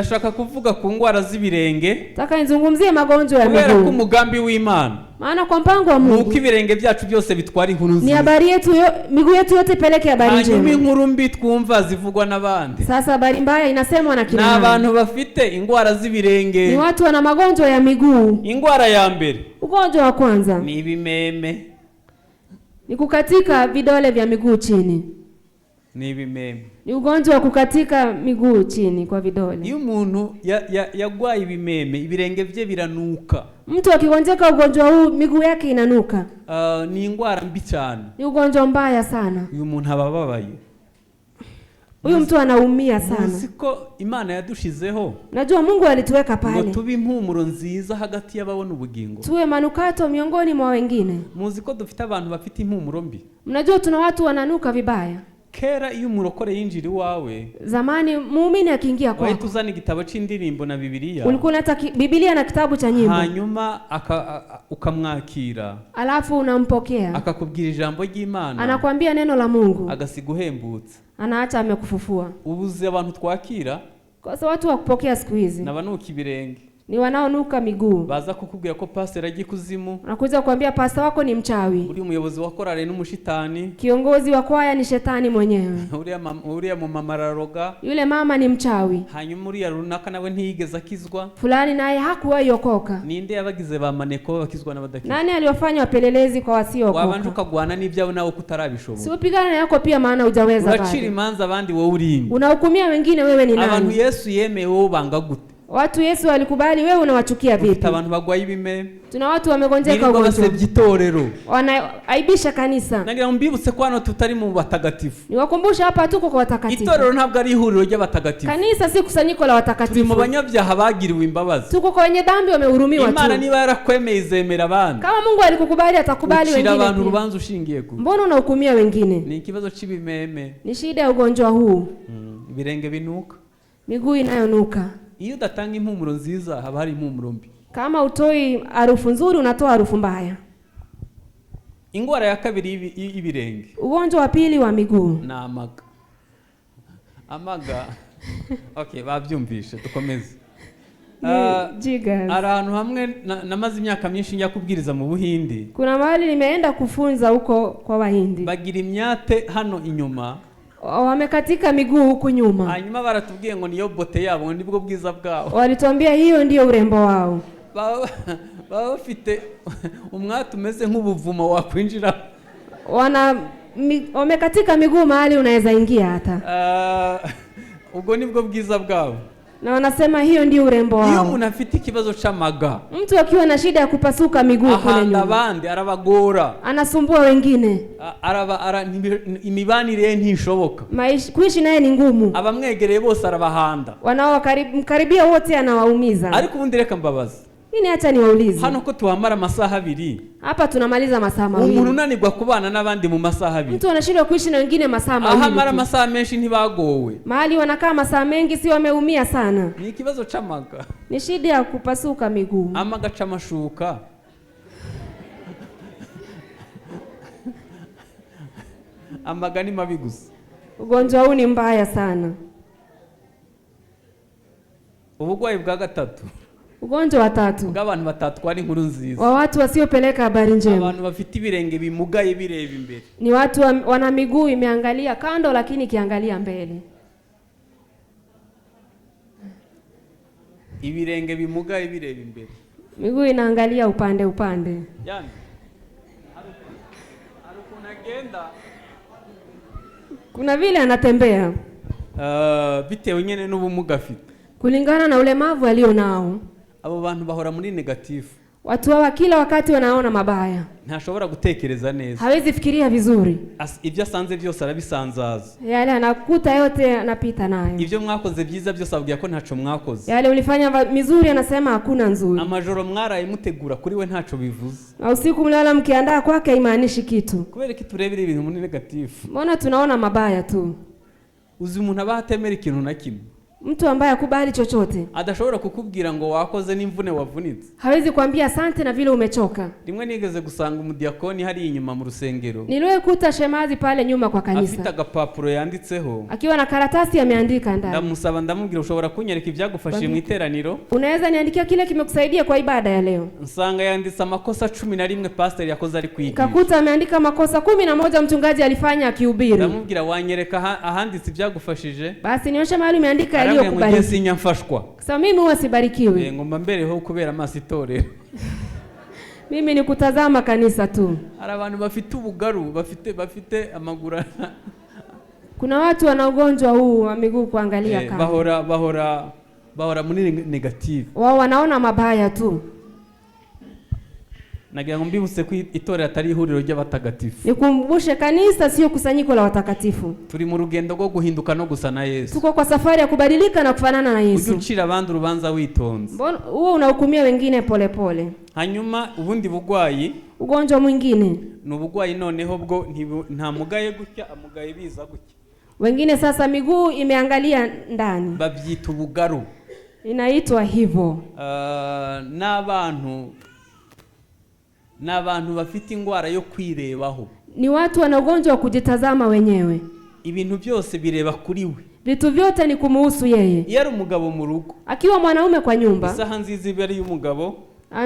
Ndashaka kuvuga ku ndwara z'ibirenge. Nataka nizungumzie magonjwa ya Kubera ko miguu, umugambi w'Imana maana kwa mpango wa ni uko Mungu ibirenge byacu byose bitwara inkuru ni nziza. habari yetu miguu yetu yote ipeleke habari Hanyuma njema. inkuru mbi twumva zivugwa n'abandi. Sasa habari mbaya inasemwa na Ni kina nani? abantu bafite indwara z'ibirenge. Ni watu wana magonjwa ya miguu. Indwara ya mbere Ugonjwa wa kwanza ni ibimeme. Ni kukatika vidole vya miguu chini. Ni ibimeme. Ni ugonjwa wa kukatika miguu chini kwa vidole. Iyo umuntu yagwaye ibimeme, ibirenge bye biranuka. Mtu akigonjeka ugonjwa huu, miguu yake inanuka. Ah, ni indwara mbi cyane. Ni ugonjwa mbaya sana. Uyu muntu aba ababaye. Huyu mtu anaumia sana. Muzi ko Imana yadushizeho Najua Mungu alituweka ngo pale tube impumuro nziza hagati y'ababona ubugingo. Tuwe manukato miongoni mwa wengine. Muzi ko dufite abantu bafite impumuro mbi. Mnajua tuna watu wananuka vibaya. Kera iyo umurokore yinjira iwawe, Zamani muumini akiingia wahita kwako, uzana igitabo c'indirimbo na Bibiliya, ulikuwa unaleta Biblia na kitabu cha nyimbo, hanyuma ukamwakira, alafu unampokea, akakubwira ijambo ry'Imana, anakwambia neno la Mungu, agasiga uhembutse. Anaacha amekufufua. Ubuze abantu twakira Kwa sababu watu wa kupokea siku hizi n'abanuka ibirenge. Ni wanaonuka miguu. Baza kukubwira ko pasiteri ajya ikuzimu, Wanakuja kuambia pasta wako ni mchawi, uri umuyobozi wa korali n'umushitani, kiongozi wa kwaya ni shetani mwenyewe, uriya mumama araroga, yule mama ni mchawi, hanyuma uriya runaka nawe ntiyigeze akizwa. Fulani naye hakuwahi okoka. Ninde yabagize ba maneko bakizwa n'abadakizwa? Nani aliwafanya wapelelezi kwa Wabanje wasiookoka? ukagwana n'ibyawe nawe kutarabishobora. Si upigane na yako pia, maana hujaweza Uracira bado. imanza abandi, wowe urinde. Unahukumia wengine, wewe ni Abantu nani? Yesu yemeye wowe banga gute? Watu Yesu alikubali, wewe unawachukia Dufite vipi? abantu bagwaye ibimeme, Tuna watu wamegonjeka birirwa ugonjwa, basebya itorero. Wanaaibisha kanisa. Nagira ngo mbibutse ko hano tutari mu batagatifu. Niwakumbusha hapa tuko kwa watakatifu. Itorero ntabwo ari ihuriro ry'abatagatifu. Kanisa si kusanyiko la Turi mu watakatifu. banyabyaha bagiriwe imbabazi. Tuko kwa wenye dhambi wamehurumiwa Imana tu. niba yarakwemeye izemera abandi. Kama Mungu alikukubali atakubali Ucira wengine abantu pia. urubanza ushingiye ku Mbona unahukumia wengine? Ni ikibazo c'ibimeme. Ni shida ya ugonjwa huu, Ibirenge binuka. Miguu inayonuka. Iyo udatanga impumuro nziza haba hari impumuro mbi. Kama utoi harufu nzuri unatoa harufu mbaya. Ingwara ya kabiri y'ibirenge Ugonjwa wa pili wa miguu ni amaga. Amaga, okay, babyumvishe, dukomeze. Ni Ah, jiggers. hari ahantu hamwe namaze imyaka myinshi njya kubwiriza mu Buhindi. Kuna mahali nimeenda kufunza huko kwa Wahindi, Bagira imyate hano inyuma. Wamekatika miguu huku nyuma. Hanyuma baratubwiye ngo niyo beauté yabo, ngo nibwo bwiza bwabo. Walituambia hiyo ndiyo urembo wao. Baba bafite umwate umeze nk'ubuvumo wakwinjira. Wamekatika miguu mahali unaweza ingia hata, Ah, ubwo nibwo bwiza bwabo. Na wanasema hiyo ndio urembo Iyo wao. umuntu afite ikibazo c'amaga, Mtu akiwa na shida ya kupasuka miguu kule ahanda nyuma, abandi, arabagora. Anasumbua wengine. Imibanire ye ntishoboka. Kuishi naye ni ngumu. Abamwegereye bose arabahanda. Wanaomkaribia wote anawaumiza. Ariko ubundi reka mbabaza. Nini, acha niwaulize. Hano ko tuhamara amasaha 2, Hapa tunamaliza masaa umuntu 2. unanirwa kubana n'abandi mu masaha 2, Mtu anashindwa kuishi na wengine masaa aho 2 amara tu. amasaha menshi ntibagowe? Mahali wanakaa masaa mengi, si wameumia sana? Ni ikibazo c'amaga. Ni shida ya kupasuka miguu. Amaga c'amashuka. Amaga ni mabi gusa. Ugonjwa huu ni mbaya sana. Uburwayi bwa gatatu Ugonjwa wa tatu bw'abantu batatwara inkuru nziza, wa watu wasiopeleka habari njema abantu bafite ibirenge bimugaye bireba imbere. Ni watu wana miguu imeangalia kando lakini ikiangalia mbele. Ibirenge bimugaye bireba imbere. Miguu inaangalia upande upande. Yani hari ukuntu agenda, Kuna vile anatembea Ah, bitewe nyine n'ubumuga afite. Kulingana na ulemavu alio nao. Abo bantu bahora muri négatif. Watu hawa kila wakati wanaona mabaya. Ntashobora gutekereza neza. Hawezi fikiria vizuri. Ibyo asanze byose arabisanzaza. Yale anakuta yote anapita nayo. Ibyo mwakoze byiza byose ababwira ko ntaco mwakoze. Yale ulifanya mizuri anasema hakuna nzuri. Amajoro mwaraye mutegura kuri we ntaco bivuze. Na usiku mlala mkiandaa kwake haimaanishi kitu. Kubera ko turebera ibintu muri négatif. Mbona tunaona mabaya tu? Uzi umuntu aba atemera ikintu na kimwe. Mtu ambaye akubali chochote, Adashobora kukubwira ngo wakoze n'imvune wavunitse. Hawezi kuambia asante na vile umechoka. Rimwe nigeze gusanga umudiyakoni hariya inyuma mu rusengero Niliwahi kuta shemazi pale nyuma kwa afite kanisa agapapuro yanditseho. Akiwa na karatasi ameandika ndani. Ndamusaba ndamubwira ushobora kunyereka ibyagufashije mu iteraniro? Unaweza niandikia kile kimekusaidia kwa ibada ya leo? Nsanga yanditse amakosa 11 pasiteri yakoze ari kwigisha. Kakuta ameandika makosa 11 mchungaji alifanya akihubiri. Ndamubwira wanyereka ahanditse ibyagufashije? Basi nionyeshe mahali umeandika Arambwira ngo njye yaliyokubariki. sinyamfashwa. Sasa mimi huwa sibarikiwi. Eh, ngomba mbereho kubera amaso itorero. Mimi ni kutazama kanisa tu. Hari abantu bafite ubugaru bafite amaguru Kuna watu wana ugonjwa huu wa miguu kuangalia Eh, kando. bahora muri negative. Wao wanaona mabaya tu. Nagira ngo mbibutse ko itorero atari ihuriro ry'abatagatifu. Nikumbushe, kanisa sio kusanyiko la watakatifu. Turi mu rugendo rwo guhinduka no gusa na Yesu. Tuko kwa safari ya kubadilika na kufanana na Ujye Yesu. ucira abandi urubanza witonze. Mbona huo unahukumia wengine polepole pole. Hanyuma ubundi bugwayi Ugonjwa mwingine, ni ubugwayi noneho bwo ntamugaye gutya amugaye biza gutya. Wengine sasa miguu imeangalia ndani, Babyita ubugaru. Inaitwa hivyo. Ah, n'abantu bafite indwara yo kwirebaho. Ni watu wana ugonjwa wa kujitazama wenyewe. Ibintu byose bireba kuri we. Vitu vyote ni kumuhusu yeye. Iyo ari umugabo mu rugo, Akiwa mwanaume kwa nyumba, isaha nziza iba ari iy'umugabo,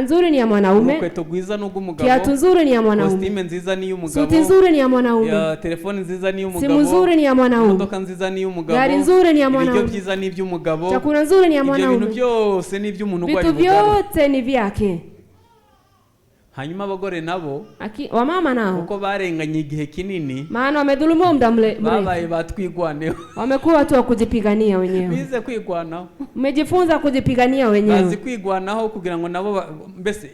nzuri ni ya mwanaume, urukweto rwiza ni urw'umugabo, kiatu nzuri ni ya mwanaume, kositime nziza ni iy'umugabo, suti nzuri ni ya mwanaume, ya, telefone nziza ni iy'umugabo, simu nzuri ni ya mwanaume, imodoka nziza ni iy'umugabo, gari nzuri ni ya ibiryo mwanaume, byiza ni iby'umugabo, chakula nzuri ni ya ibyo bintu mwanaume, byose ni iby'umuntu urwaye vitu ubugari. vyote ni vyake. Hanyuma abagore nabo Wamama nao kuko barenganye igihe kinini maana wamedhulumiwa muda mrefu, babaye batwigwaneho. Wamekuwa watu wa kujipigania wenyewe. Bize kwigwanaho. Mmejifunza kujipigania Bazi wenyewe, kwigwanaho kugira ngo nabo mbese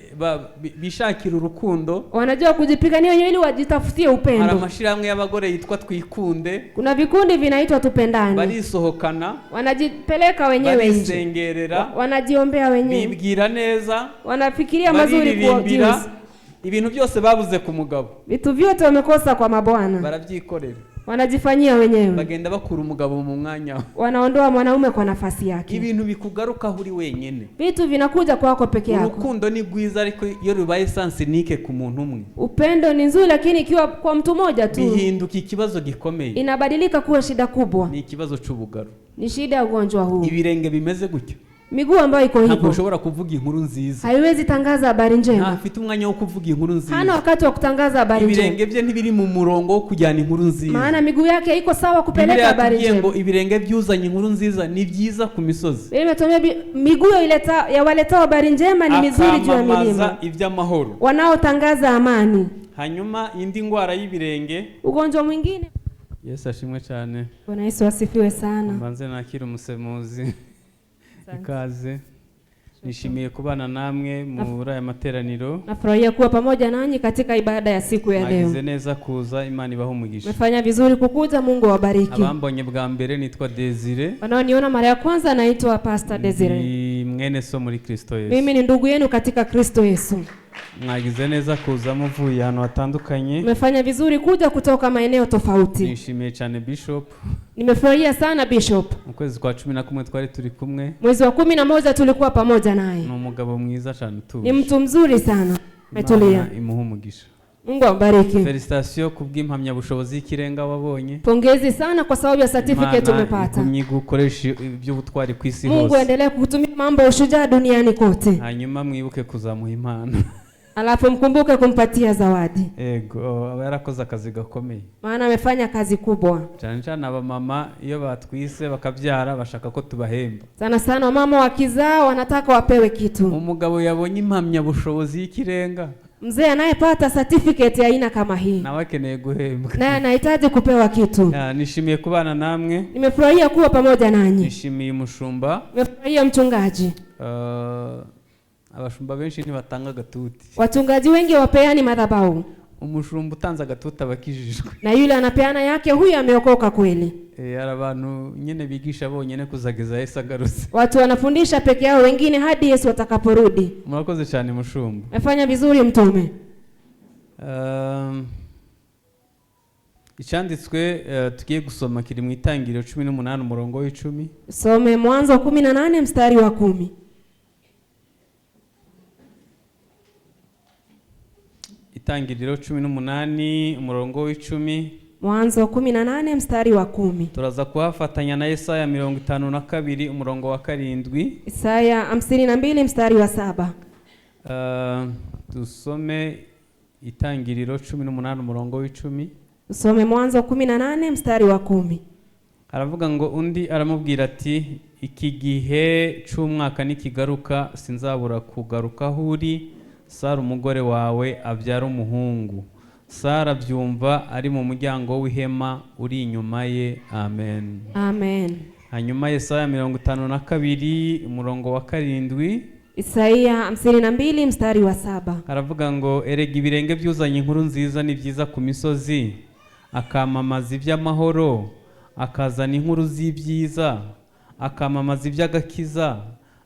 bishakire urukundo. Wanajua kujipigania wenyewe ili wajitafutie Hari upendo. amashyirahamwe y'abagore yitwa Twikunde. Kuna vikundi vinaitwa Tupendane, Barisohokana, wanajipeleka wenyewe nje, barisengerera, wanajiombea wenyewe, bibwira neza, wanafikiria mazuri kwa bariririmbira jinsi. Ibintu byose babuze ku mugabo Vitu vyote wamekosa kwa mabwana, barabyikorera. Wanajifanyia wenyewe, Bagenda bakura umugabo mu mwanya we. Wanaondoa mwanaume kwa nafasi yake. Ibintu bikugarukaho uri wenyine. Vitu vinakuja kwako peke yako. Urukundo ni rwiza ariko iyo rubaye sens unique ku muntu umwe Upendo ni nzuri, lakini ikiwa kwa mtu mmoja tu bihinduka ikibazo gikomeye. Inabadilika kuwa shida kubwa. Ni ikibazo c'ubugaru. Ni shida ya ugonjwa huu. Ibirenge bimeze gutyo Miguu ambayo iko ntabwo hivyo ushobora kuvuga inkuru nziza. Haiwezi tangaza habari njema. Ntafite umwanya wo kuvuga inkuru Hana nziza. wakati wa kutangaza habari njema, Ibirenge bye ntibiri mu murongo wo kujyana inkuru nziza. Maana miguu yake haiko sawa kupeleka Bibiliya habari yatubwiye njema. ngo ibirenge byuzanye inkuru nziza ni byiza ku misozi. Biblia imetuambia miguu ya waletao habari njema ni mizuri juu ya Akamamaza milima, iby'amahoro. Wanaotangaza amani. Hanyuma indi ndwara y'ibirenge. Ugonjwa mwingine. Yesu ashimwe cyane. Bwana Yesu asifiwe sana. Mbanze nakira umusemuzi. Ikaze. Nishimiye kubana namwe muri aya materaniro. Nafurahia kuwa pamoja nanyi katika ibada ya siku ya Mwagize leo. neza kuza, Imana ibahe umugisha. Umefanya vizuri kukuja, Mungu awabariki. Abambonye bwa mbere nitwa Desire. Wanaoniona mara ya kwanza naitwa Pastor Desire. Ndi mwene so muri Kristo Yesu. Mimi ni ndugu yenu katika Kristo Yesu. Mwagize neza kuza muvuye ahantu hatandukanye. Umefanya vizuri kuja kutoka maeneo tofauti. Nishimiye cyane Bishop. Nimefurahia sana Bishop. Mu kwezi kwa 11 twari turi kumwe. Mwezi wa 11 tulikuwa pamoja naye. Ni umugabo mwiza cyane Ni utuje. mtu mzuri sana. Ametulia. Imana imuhe umugisha. Mungu ambariki. Félicitations kubw'impamyabushobozi y'ikirenga wabonye. Pongezi sana kwa sababu ya certificate Imana umepata. igumye gukoresha iby'ubutwari ku isi Mungu hose. aendelee kukutumia mambo ya ushujaa duniani kote. Hanyuma mwibuke kuzamuha impano. Alafu mkumbuke kumpatia zawadi. Ego, aba yarakoze akazi gakomeye. Maana amefanya kazi kubwa. Cyane cyane abamama iyo batwise bakabyara bashaka ko tubahemba. Sana sana wamama wakizaa wanataka wapewe kitu. Umugabo yabonye impamyabushobozi y'ikirenga Mzee anayepata certificate ya aina kama hii nawe akeneye guhembwa. Naye anahitaji kupewa kitu. Ya, nishimiye kubana namwe. Nimefurahia kuwa pamoja nanyi. Nishimiye umushumba. Nimefurahia mchungaji. Abashumba benshi ntibatanga agatuti. Wachungaji wengi wapeani madhabahu. Umushumba utanze agatuti aba akijijwe. Na yule anapeana yake huyu ameokoka kweli. Eh, hari abantu nyine bigisha bonyine kuzageza Yesu agarutse. Watu wanafundisha peke yao wengine hadi Yesu atakaporudi. Murakoze cyane mushumba. Umefanya vizuri mtume. Icyanditswe tugiye gusoma kiri mu Itangiriro 18 umurongo w'10. Some Mwanzo 18 mstari wa 10. Itangiriro 18 umurongo w'10. Mwanzo 18 mstari wa 10. Turaza kuhafatanya na Yesaya 52 umurongo wa 7. Isaya 52 mstari wa 7. Dusome Itangiriro 18 umurongo w'10. Usome Mwanzo 18 mstari wa 10. Aravuga ngo undi aramubwira ati iki gihe cy'umwaka nikigaruka sinzabura kugaruka aho uri, Sara umugore wawe abyara umuhungu. Sara abyumva ari mu muryango w'ihema uri inyuma ye. Amen. Amen. Hanyuma Yesaya 52 umurongo wa 7. Isaia 52 mstari wa 7. Aravuga ngo erega ibirenge byuzanye inkuru nziza ni byiza ku misozi, akamamaza iby'amahoro, akazana inkuru z'ibyiza, akamamaza iby'agakiza,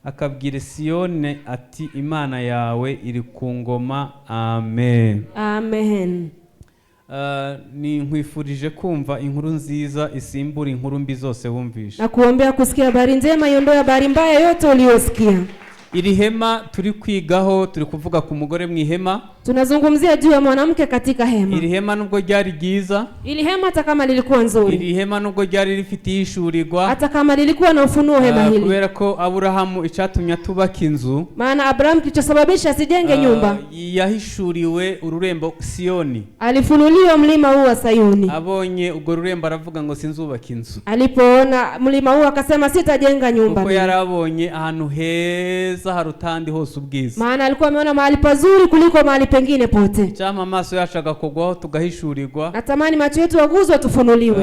akabwira Siyoni ati Imana yawe iri ku ngoma. Amen. Amen. Ni nkwifurije kumva inkuru nziza isimbura inkuru mbi zose wumvishe. Na kuombea kusikia habari njema iondoe habari mbaya yote uliyosikia. Iri hema turi kwigaho, turi kuvuga ku mugore mu ihema. Tunazungumzia juu ya mwanamke katika hema. Iri hema nubwo ryari ryiza, Ili hema hata kama lilikuwa nzuri, iri hema nubwo ryari rifite ihishurirwa, hata kama lilikuwa na ufunuo hema hili, kubera ko Aburahamu icyatumye atubaka inzu, maana Abraham kilichosababisha asijenge nyumba, yahishuriwe ururembo Siyoni. alifunuliwa mlima huu wa Sayuni. Abonye urwo rurembo aravuga ngo sinzubaka inzu. Alipoona mlima huu akasema sitajenga nyumba Kuko mimi. yarabonye ahantu heza haruta ahandi hose ubwiza. Maana alikuwa ameona mahali pazuri kuliko mahali pengine pote. Icyampa amaso yacu agakogwaho tugahishurirwa, Natamani macho yetu yaguzwe tufunuliwe,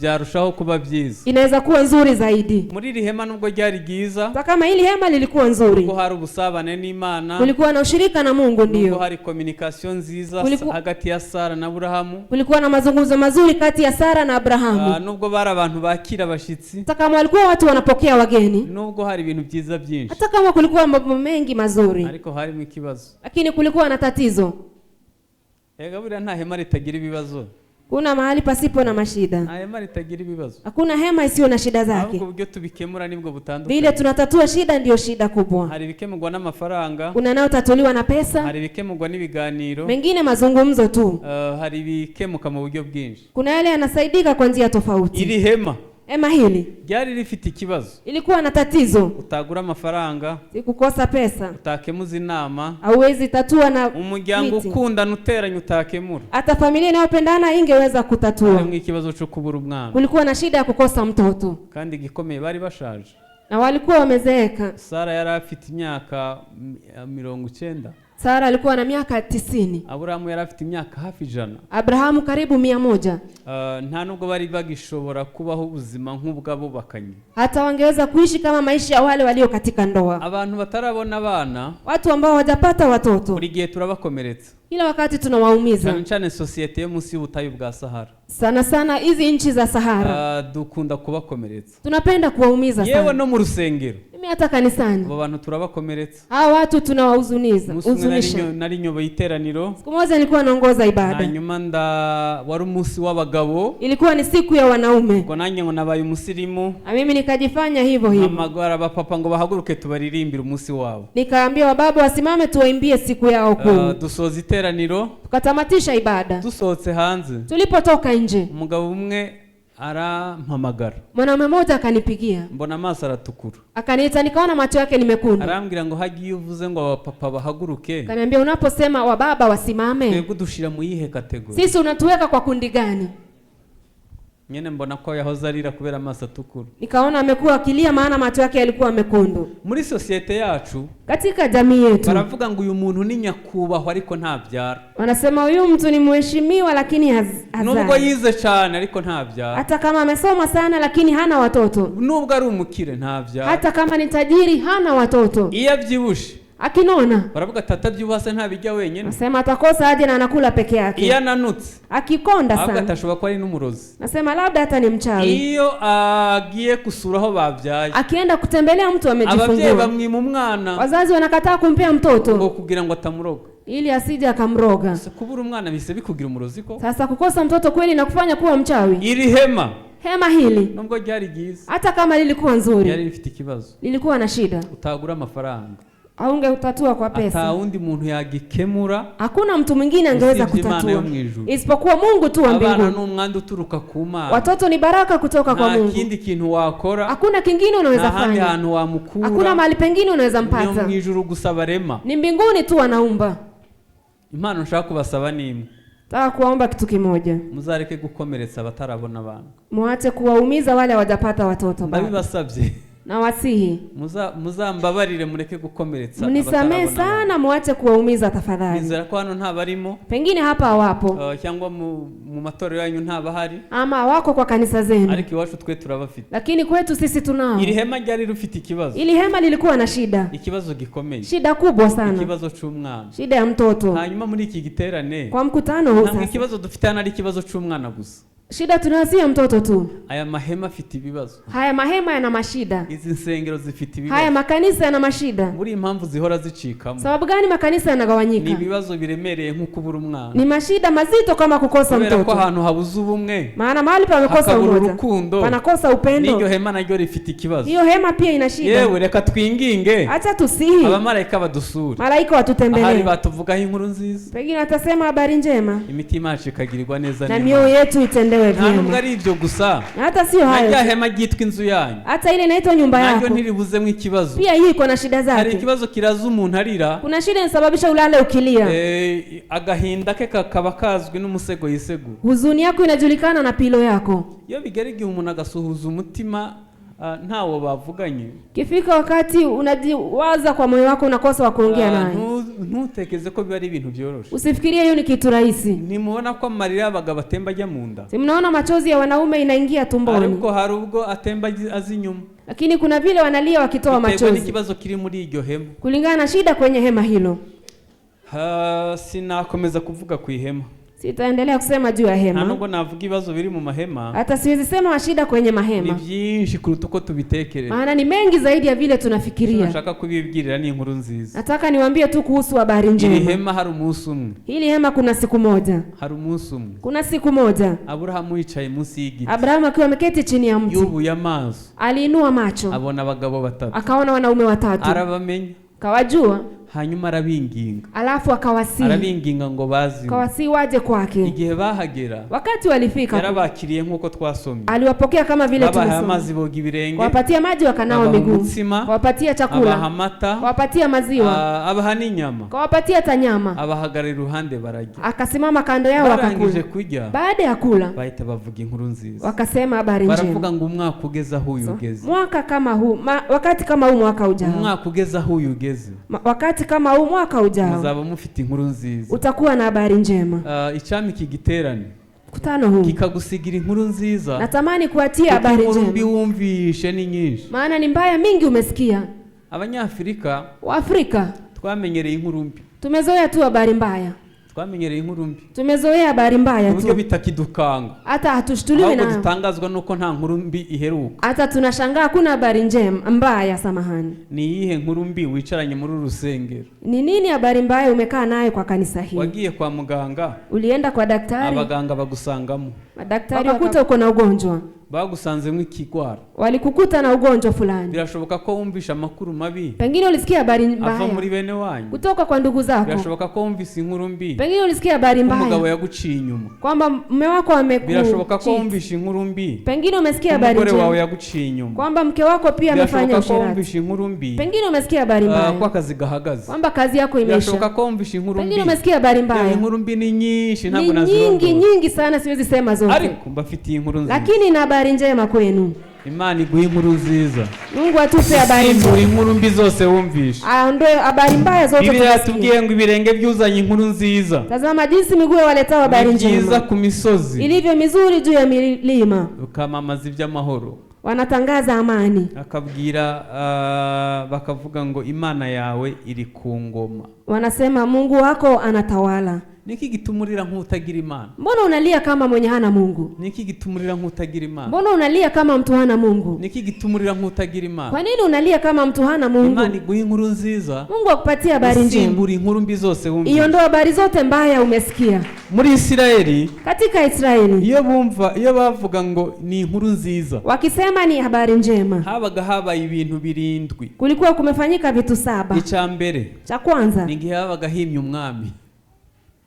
byarushaho kuba byiza. inaweza kuwa nzuri zaidi. Muri iri hema nubwo ryari ryiza, Hata kama hili hema lilikuwa nzuri, nubwo hari ubusabane n'Imana, kulikuwa na ushirika na Mungu, nubwo ndiyo hari communication nziza hagati ya Sara na Aburahamu, kulikuwa na mazungumzo mazuri kati ya Sara na Abrahamu. Nubwo bari abantu bakira abashyitsi, Hata kama walikuwa watu wanapokea wageni, nubwo hari ibintu byiza byinshi, hata kama kulikuwa mambo mengi mazuri, ariko harimo ikibazo. lakini kulikuwa na tatizo. Ega buriya nta hema ritagira ibibazo. Kuna mahali pasipo na mashida, Nta hema ritagira ibibazo. hakuna hema isiyo na shida zake. Ahubwo uburyo tubikemura nibwo butandukanye. Vile tunatatua shida ndiyo shida kubwa. Hari ibikemurwa n'amafaranga, Kuna nayotatuliwa na pesa, hari ibikemurwa n'ibiganiro, mengine mazungumzo tu. Hari ibikemuka mu buryo bwinshi. Kuna yale yanasaidika kwa njia tofauti. Iri hema Hema hili ryari rifite ikibazo. ilikuwa na tatizo, Utagura amafaranga, si kukosa pesa, utakemuza inama, hauwezi tatua na umuryango miti. ukundana uteranye utakemura. Hata familia inayopendana ingeweza kutatua. Harimo ikibazo cyo kubura umwana, Kulikuwa na shida ya kukosa mtoto kandi igikomeye bari bashaje. na walikuwa wamezeeka. Sara yari afite imyaka 90. Sara alikuwa na miaka 90, Aburahamu yari afite imyaka hafi 100. Abrahamu karibu 100. Nta nubwo bari bagishobora kubaho ubuzima nk'ubw'abubakanye. Hata wangeweza kuishi kama maisha ya wale walio katika ndoa. Abantu batarabona abana, Watu ambao hawajapata watoto, buri gihe turabakomeretsa, kila wakati tunawaumiza, cyane cyane sosiyete yo munsi y'ubutayu bwa Sahara. sana sana hizi nchi za Sahara Dukunda kubakomeretsa, tunapenda kuwaumiza yewe sana. no mu rusengero Mimi hata kanisani abo bantu turabakomeretsa. hawa watu tunawahuzuniza Umunsi umwe huzunisha. nari nyoboye iteraniro, Siku moja nilikuwa naongoza ibada, hanyuma wari umunsi w'abagabo, ilikuwa ni siku ya wanaume, ubwo nanjye ngo nabaye umusirimu, na mimi nikajifanya hivyo hivyo, mpamagara abapapa ngo bahaguruke tubaririmbire umunsi wabo. nikaambia wababa wasimame tuwaimbie siku yao kuu. Dusoza iteraniro, Tukatamatisha ibada. dusohotse hanze, Tulipotoka nje, umugabo umwe arampamagara, mwanaume mmoja akanipigia, mbona amaso aratukura, akaniita, nikaona macho yake ni mekundu, arambwira ngo hagiye uvuze ngo abapapa bahaguruke, akaniambia unaposema wababa wasimame, twebwe udushira mu yihe kategori? sisi unatuweka kwa kundi gani? Nyene mbona ko yahoze arira kubera amaso atukura. Nikaona amekuwa akilia, maana macho yake yalikuwa mekundu. Muri sosiyete yacu Katika jamii yetu baravuga ngo uyu muntu ni nyakubahwa ariko ntabyara, wanasema huyu mtu ni mheshimiwa lakini nubwo hazai, yize cyane ariko ntabyara, hata kama amesoma sana lakini hana watoto, nubwo ari umukire ntabyara, hata kama ni tajiri hana watoto. iyo abyibushe Akinona baravuga ati atabyibuha se ntabijya wenyine, nasema atakosa aje na anakula peke iyo yake. ananutse Akikonda ahubwo sana atashobora kuba ari n'umurozi, nasema labda hata ni mchawi. iyo agiye gusura aho babyaye Akienda kutembelea mtu ababyeyi amejifungua, bamwima umwana wazazi wanakataa kumpea ngo mtoto kugira ngo atamuroga. Ili asije akamroga. Gusa kubura umwana bise bikugira umurozi ko? Sasa kukosa mtoto kweli na kufanya kuwa mchawi. Iri hema, Hema hili nubwo ryari ryiza, hata kama lilikuwa ryari nzuri, rifite ikibazo lilikuwa na shida, utagura amafaranga, haungetatua kwa pesa. ata wundi muntu yagikemura Hakuna mtu mwingine angeweza usibye Imana yo kutatua mu ijuru. isipokuwa Mungu tu wa Abana mbinguni. ni umwandu uturuka ku Mana. Watoto ni baraka kutoka kwa Nta Mungu. kindi kintu wakora, Hakuna kingine unaweza nta handi fanya, hantu wamukura, hakuna mahali pengine unaweza ni mu mpata. ijuru gusa barema. Ni mbinguni tu wanaumba. Impano nshaka kubasaba ni imwe: Nataka kuwaomba kitu kimoja, muzareke gukomeretsa abatarabona abana. muache kuwaumiza wale hawajapata watoto bado. Ndabibasabye. Na wasihi Muzambabarire mureke gukomeretsa mnisamee abatarabona abana. sana, muache kuwaumiza tafadhali. Nizera ko hano ntabarimo, Pengine hapa hawapo cyangwa mu matorero yanyu ntabahari, ama wako kwa kanisa zenu, ariko iwacu twe turabafite. lakini kwetu sisi tunao. Iri hema ryari rifite ikibazo, Ili hema lilikuwa na shida, ikibazo gikomeye, shida kubwa sana, ikibazo c'umwana. shida ya mtoto. Hanyuma muri iki giterane, Kwa mkutano huu ntabwo sasa, ikibazo dufite hano ari ikibazo c'umwana gusa. shida tunayo si ya mtoto tu. Aya mahema afite ibibazo, Haya mahema yana mashida, izi nsengero zifite haya ibibazo. makanisa yana mashida. Muri iyi mpamvu zihora zicikamo Sababu gani makanisa ni yanagawanyika? ibibazo biremereye nko kubura umwana, Ni mashida mazito kama kukosa kubera ko mtoto, ahantu habuze ubumwe maana mahali pamekosa hakabura umoja, urukundo, panakosa n'iryo upendo. hema naryo rifite ikibazo. Hiyo hema pia ina shida. Yewe, reka twinginge Acha tusihi abamarayika badusure, malaika ahari watutembelee, batuvugaho inkuru nziza, pengine atasema habari njema imitima yacu ikagirirwa neza na n'Imana. mioyo yetu itendewe Nta nubwo vyema. ari ibyo gusa, Na hata sio na hayo, rya hema ryitwa inzu yanyu hata ile inaitwa nyumba naryo yako ntiribuzemo ikibazo. pia hii iko na shida Hari zake. ikibazo kiraza umuntu arira, Kuna shida inasababisha ulale ukilia, agahinda ke kakaba kazwi n'umusego yisegura. huzuni yako inajulikana na pilo yako. Iyo bigera igihe umuntu agasuhuza umutima, ntawo bavuganye, Kifika wakati unajiwaza kwa moyo wako, unakosa wa kuongea naye. Ntutekeze ko biba ari ibintu byoroshe. Usifikirie hiyo ni kitu rahisi. Ntimubona ko amarira y'abagabo atemba ajya mu nda? Si mnaona machozi ya wanaume inaingia tumboni, Ariko hari ubwo atemba aza inyuma, lakini kuna vile wanalia wakitoa biterwa machozi n'ikibazo kiri muri iryo hema. kulingana na shida kwenye hema hilo. Sinakomeza kuvuga ku ihema, Sitaendelea kusema juu ya nta hema, nubwo navuga ibibazo biri mu mahema, hata siwezi sema shida kwenye ni mahema, byinshi kuruta uko tubitekereza. maana ni mengi zaidi ya vile tunafikiria. Nshaka kubibwirira ni inkuru nziza. Nataka niwaambie tu kuhusu habari Iri njema. hema, hari umunsi umwe, Hili hema, kuna siku moja, hari umunsi umwe kuna siku moja Aburahamu yicaye munsi y'igiti, Abrahamu akiwa ameketi chini ya mti yubuye amaso, aliinua macho abona abagabo batatu, akaona wanaume watatu, arabamenya, kawajua, hanyuma arabinginga, alafu akawasihi, arabinginga ngo baziwe. akawasihi waje kwake. Igihe bahagera, Wakati walifika, yarabakiriye nk'uko twasomye, aliwapokea kama vile babahaye tumesoma, amazi boga ibirenge, kawapatia maji wakanawa abaha miguu, umutsima, kawapatia abaha chakula, amata, kawapatia maziwa, abaha n'inyama, kawapatia hata nyama, abahagarara iruhande bararya. Akasimama kando yao Barangije wakakula. kurya, Baada ya kula, bahita bavuga inkuru nziza, wakasema habari baravuga njema. ngo umwaka ugeze aho uyu ugeze, Mwaka kama huu wakati kama huu mwaka ujao, umwaka ugeze aho uyu ugeze, wakati kama huu mwaka ujao muzaba mufite inkuru nziza. utakuwa na habari njema. Icyampa iki giterane Mkutano huu kikagusigira inkuru nziza, natamani kuatia kuko habari inkuru mbi njema, wumvishe ni nyinshi. maana ni mbaya mingi umesikia. Abanyafurika Waafrika twamenyereye inkuru mbi, tumezoea tu habari mbaya, twamenyereye inkuru mbi tumezoea habari mbaya ku buryo tu, bitakidukanga, hata hatushtuliwi ahubwo nayo, dutangazwa nuko nta nkuru mbi iheruka. hata tunashangaa hakuna habari njema mbaya. Samahani, Ni iyihe nkuru mbi wicaranye muri uru rusengero? ni nini habari mbaya umekaa nayo kwa kanisa hili? Wagiye kwa muganga, Ulienda kwa daktari, abaganga bagusangamo, madaktari wakakuta uko na ugonjwa, bagusanzemo ikigwara. walikukuta na ugonjwa fulani. Birashoboka ko wumvishe amakuru mabi Pengine ulisikia habari ava mbaya muri bene wanyu, kutoka kwa ndugu zako, birashoboka ko wumvise inkuru mbi pengine ulisikia habari ko umugabo mbaya yaguciye inyuma, kwamba mume wako birashoboka ko amekucheat. wumvishe inkuru mbi Pengine umesikia ko habari umugore wawe njema yaguciye inyuma, kwamba mke wako pia amefanya birashoboka ko usherati. wumvishe inkuru mbi Pengine umesikia habari ko mbaya akazi gahagaze, kwamba kazi yako imeisha. birashoboka ko wumvishe inkuru Pengine mbi. umesikia habari Yewe, mbaya inkuru mbi ni nyinshi, ni ntabwo nyingi nazirondora, nyingi sana, siwezi sema zote, ariko mbafitiye inkuru nziza. lakini na habari njema kwenu. Imana iguha inkuru nziza, Mungu atupe habari isimbura njema, inkuru mbi zose wumvishe. aondoe habari mbaya zote Bibiliya tunasikia. yatubwiye ngo ibirenge byuzanye inkuru nziza Tazama jinsi miguu ya waletao habari ni byiza njema ku misozi, ilivyo mizuri juu ya milima, bikamamaza iby'amahoro, wanatangaza amani, akabwira bakavuga ngo Imana yawe iri ku ngoma. wanasema Mungu wako anatawala. Niki gituma urira nk'utagira Imana? Mbona unalia kama mwenye hana Mungu? Niki gituma urira nk'utagira Imana? Mbona unalia kama mtu hana Mungu? Niki gituma urira nk'utagira Imana? Kwa nini unalia kama mtu hana Mungu? Imana iguha inkuru nziza. Mungu akupatie habari njema. Isimbura inkuru mbi zose wumvise. Iondoe habari zote mbaya umesikia. Muri Isirayeli, Katika Israeli, iyo bumva, iyo bavuga ngo ni inkuru nziza, wakisema ni habari njema, habaga habaye ibintu birindwi. Kulikuwa kumefanyika vitu 7. Icya mbere Cha kwanza ni igihe habaga himye umwami.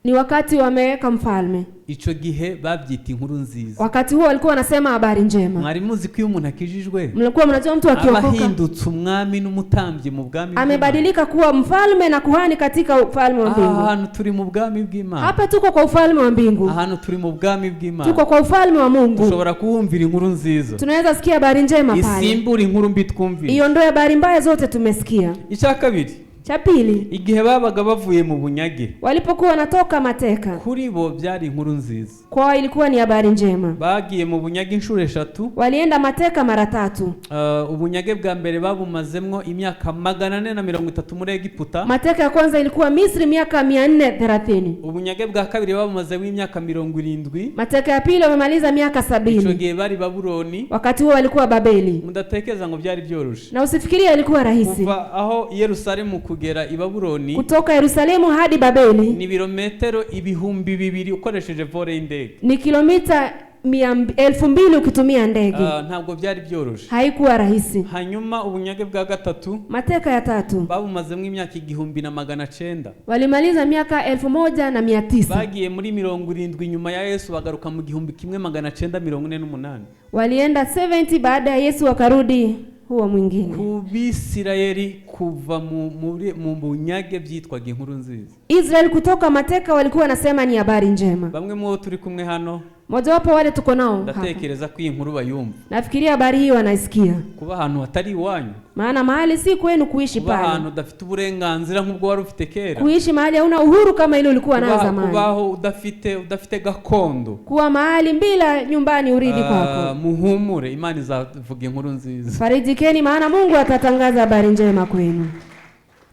ni wakati wameweka mfalme. Ico gihe babyita inkuru nziza. Wakati huo walikuwa wanasema habari njema. Mwari muzi ko iyo umuntu akijijwe Mlikuwa mnajua mtu akiokoka abahindutse umwami n'umutambyi mu bwami bw'Imana. amebadilika kuwa mfalme na kuhani katika ufalme wa mbingu. Ahantu turi mu bwami bw'Imana. Hapa tuko kwa ufalme wa mbingu. Ahantu turi mu bwami bw'Imana. Tuko kwa ufalme wa Mungu. Dushobora kuhumvira inkuru nziza. Tunaweza sikia habari njema pale. Isimbura inkuru mbi twumvira. Iondoe habari mbaya zote tumesikia. Icya kabiri, Cha pili, igihe babaga bavuye mu bunyage, walipokuwa wanatoka mateka, kuri bo byari inkuru nziza. kwao ilikuwa ni habari njema. Bagiye mu bunyage inshuro 3. Walienda mateka mara 3. Ubunyage bwa mbere babumazemwo imyaka 430 muri Egiputa. Mateka ya kwanza ilikuwa Misri miaka 430. Ubunyage bwa kabiri babumazemwo imyaka 70. Mateka ya pili wamemaliza miaka 70. Ico gihe bari Babuloni. Wakati huo walikuwa Babeli. Mudatekereza ngo byari byoroshe. Na usifikirie ilikuwa rahisi. Kuva aho Yerusalemu kugera i Babuloni, kutoka Yerusalemu hadi Babeli ni birometero 2000 ukoresheje vore y'indege. Ni kilomita 2000 ukitumia ndege. Ntabwo byari byoroshe. Haikuwa rahisi. Hanyuma ubunyage bwa gatatu, mateka ya 3, babumazemo imyaka 1900. Walimaliza miaka 1900. Bagiye muri 70 nyuma ya Yesu, bagaruka mu 1948. Walienda 70 baada ya Yesu wakarudi huo mwingine. Ku Bisirayeli kuva mu bunyage byitwaga inkuru nziza. Israel kutoka mateka walikuwa wanasema ni habari njema. Bamwe mu turi kumwe hano, mojawapo wale tuko nao hapa, ndatekereza ko iyi nkuru bayumva. Nafikiria habari hii wanaisikia. Kuba ahantu hatari iwanyu, maana mahali si kwenu kuishi kuba pale, ahantu udafite uburenganzira nk'ubwo wari ufite kera, kuishi mahali hauna uhuru kama ile ulikuwa nayo zamani, kubaho udafite gakondo, kuwa mahali bila nyumbani urithi kwako. Muhumure, Imana izavuga inkuru nziza. Farijikeni, maana Mungu atatangaza habari njema kwenu.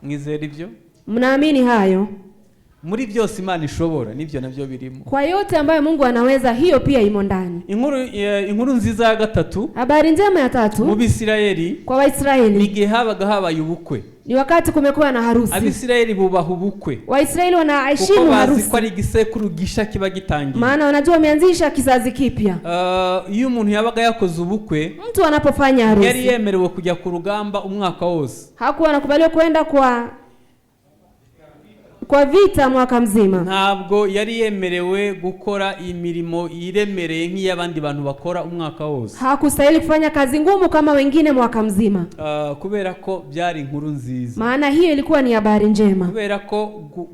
Mwizera ibyo? Mnaamini hayo? Muri byose Imana ishobora, nibyo nabyo birimo. Kwa yote ambayo Mungu anaweza, hiyo pia imo ndani. Inkuru nziza ya gatatu, habari njema ya 3, mu Bisirayeli, kwa Waisraeli, igihe habaga habaye ubukwe, ni wakati kumekuwa na harusi. Abisirayeli bubaha ubukwe. Waisraeli wanaheshimu harusi, kuko ari igisekuru gisha kiba gitangiye. Maana wanajua wameanzisha kizazi kipya. Iyo umuntu yabaga yakoze ubukwe, mtu anapofanya harusi, yari yemerewe kujya ku rugamba umwaka wose. Hakuwa anakubaliwa kwenda kwa vita mwaka mzima. Ntabwo yari yemerewe gukora imirimo iremereye nk'iy'abandi bantu bakora umwaka wose. Hakustahili kufanya kazi ngumu kama wengine mwaka mzima. Kubera ko byari inkuru nziza. Maana hiyo ilikuwa ni habari njema. Kubera ko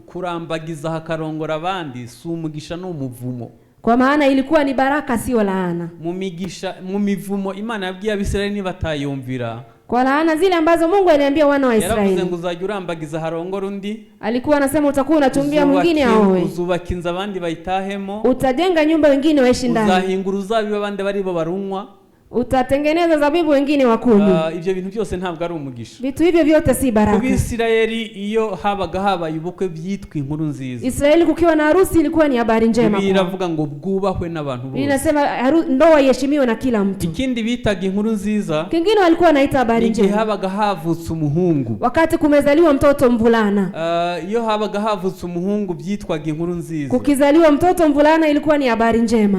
kurambagiza hakarongora abandi si umugisha n'umuvumo. Kwa maana ilikuwa ni baraka, sio laana. Mu migisha, mu mivumo Imana yabwiye Abisirayeli nibatayumvira. Kwa laana zile ambazo Mungu aliambia wana wa Israeli. Yaravuze ngo uzajya urambagiza harongora undi. Alikuwa anasema utakuwa unachumbia mwingine aoe. Uzubaka inzu abandi bayitahemo. Utajenga nyumba wengine waishi ndani. Uzahingura uzabiba abandi baribo barunywa. Utatengeneza zabibu wengine wakunywe. Ibyo bintu byose ntabwo ari umugisha. Vitu hivyo vyote si baraka. Ku Bisirayeli iyo habaga habaye ubukwe byitwa inkuru nziza. Israeli kukiwa na harusi ilikuwa ni habari njema. Biravuga ngo bwubahwe n'abantu bose. Inasema ndoa iheshimiwe na kila mtu. Ikindi bitaga inkuru nziza. Kingine walikuwa wanaita habari njema. Igihe habaga havutse umuhungu. Wakati kumezaliwa mtoto mvulana. Iyo habaga havutse umuhungu byitwaga inkuru nziza. Kukizaliwa mtoto mvulana ilikuwa ni habari njema.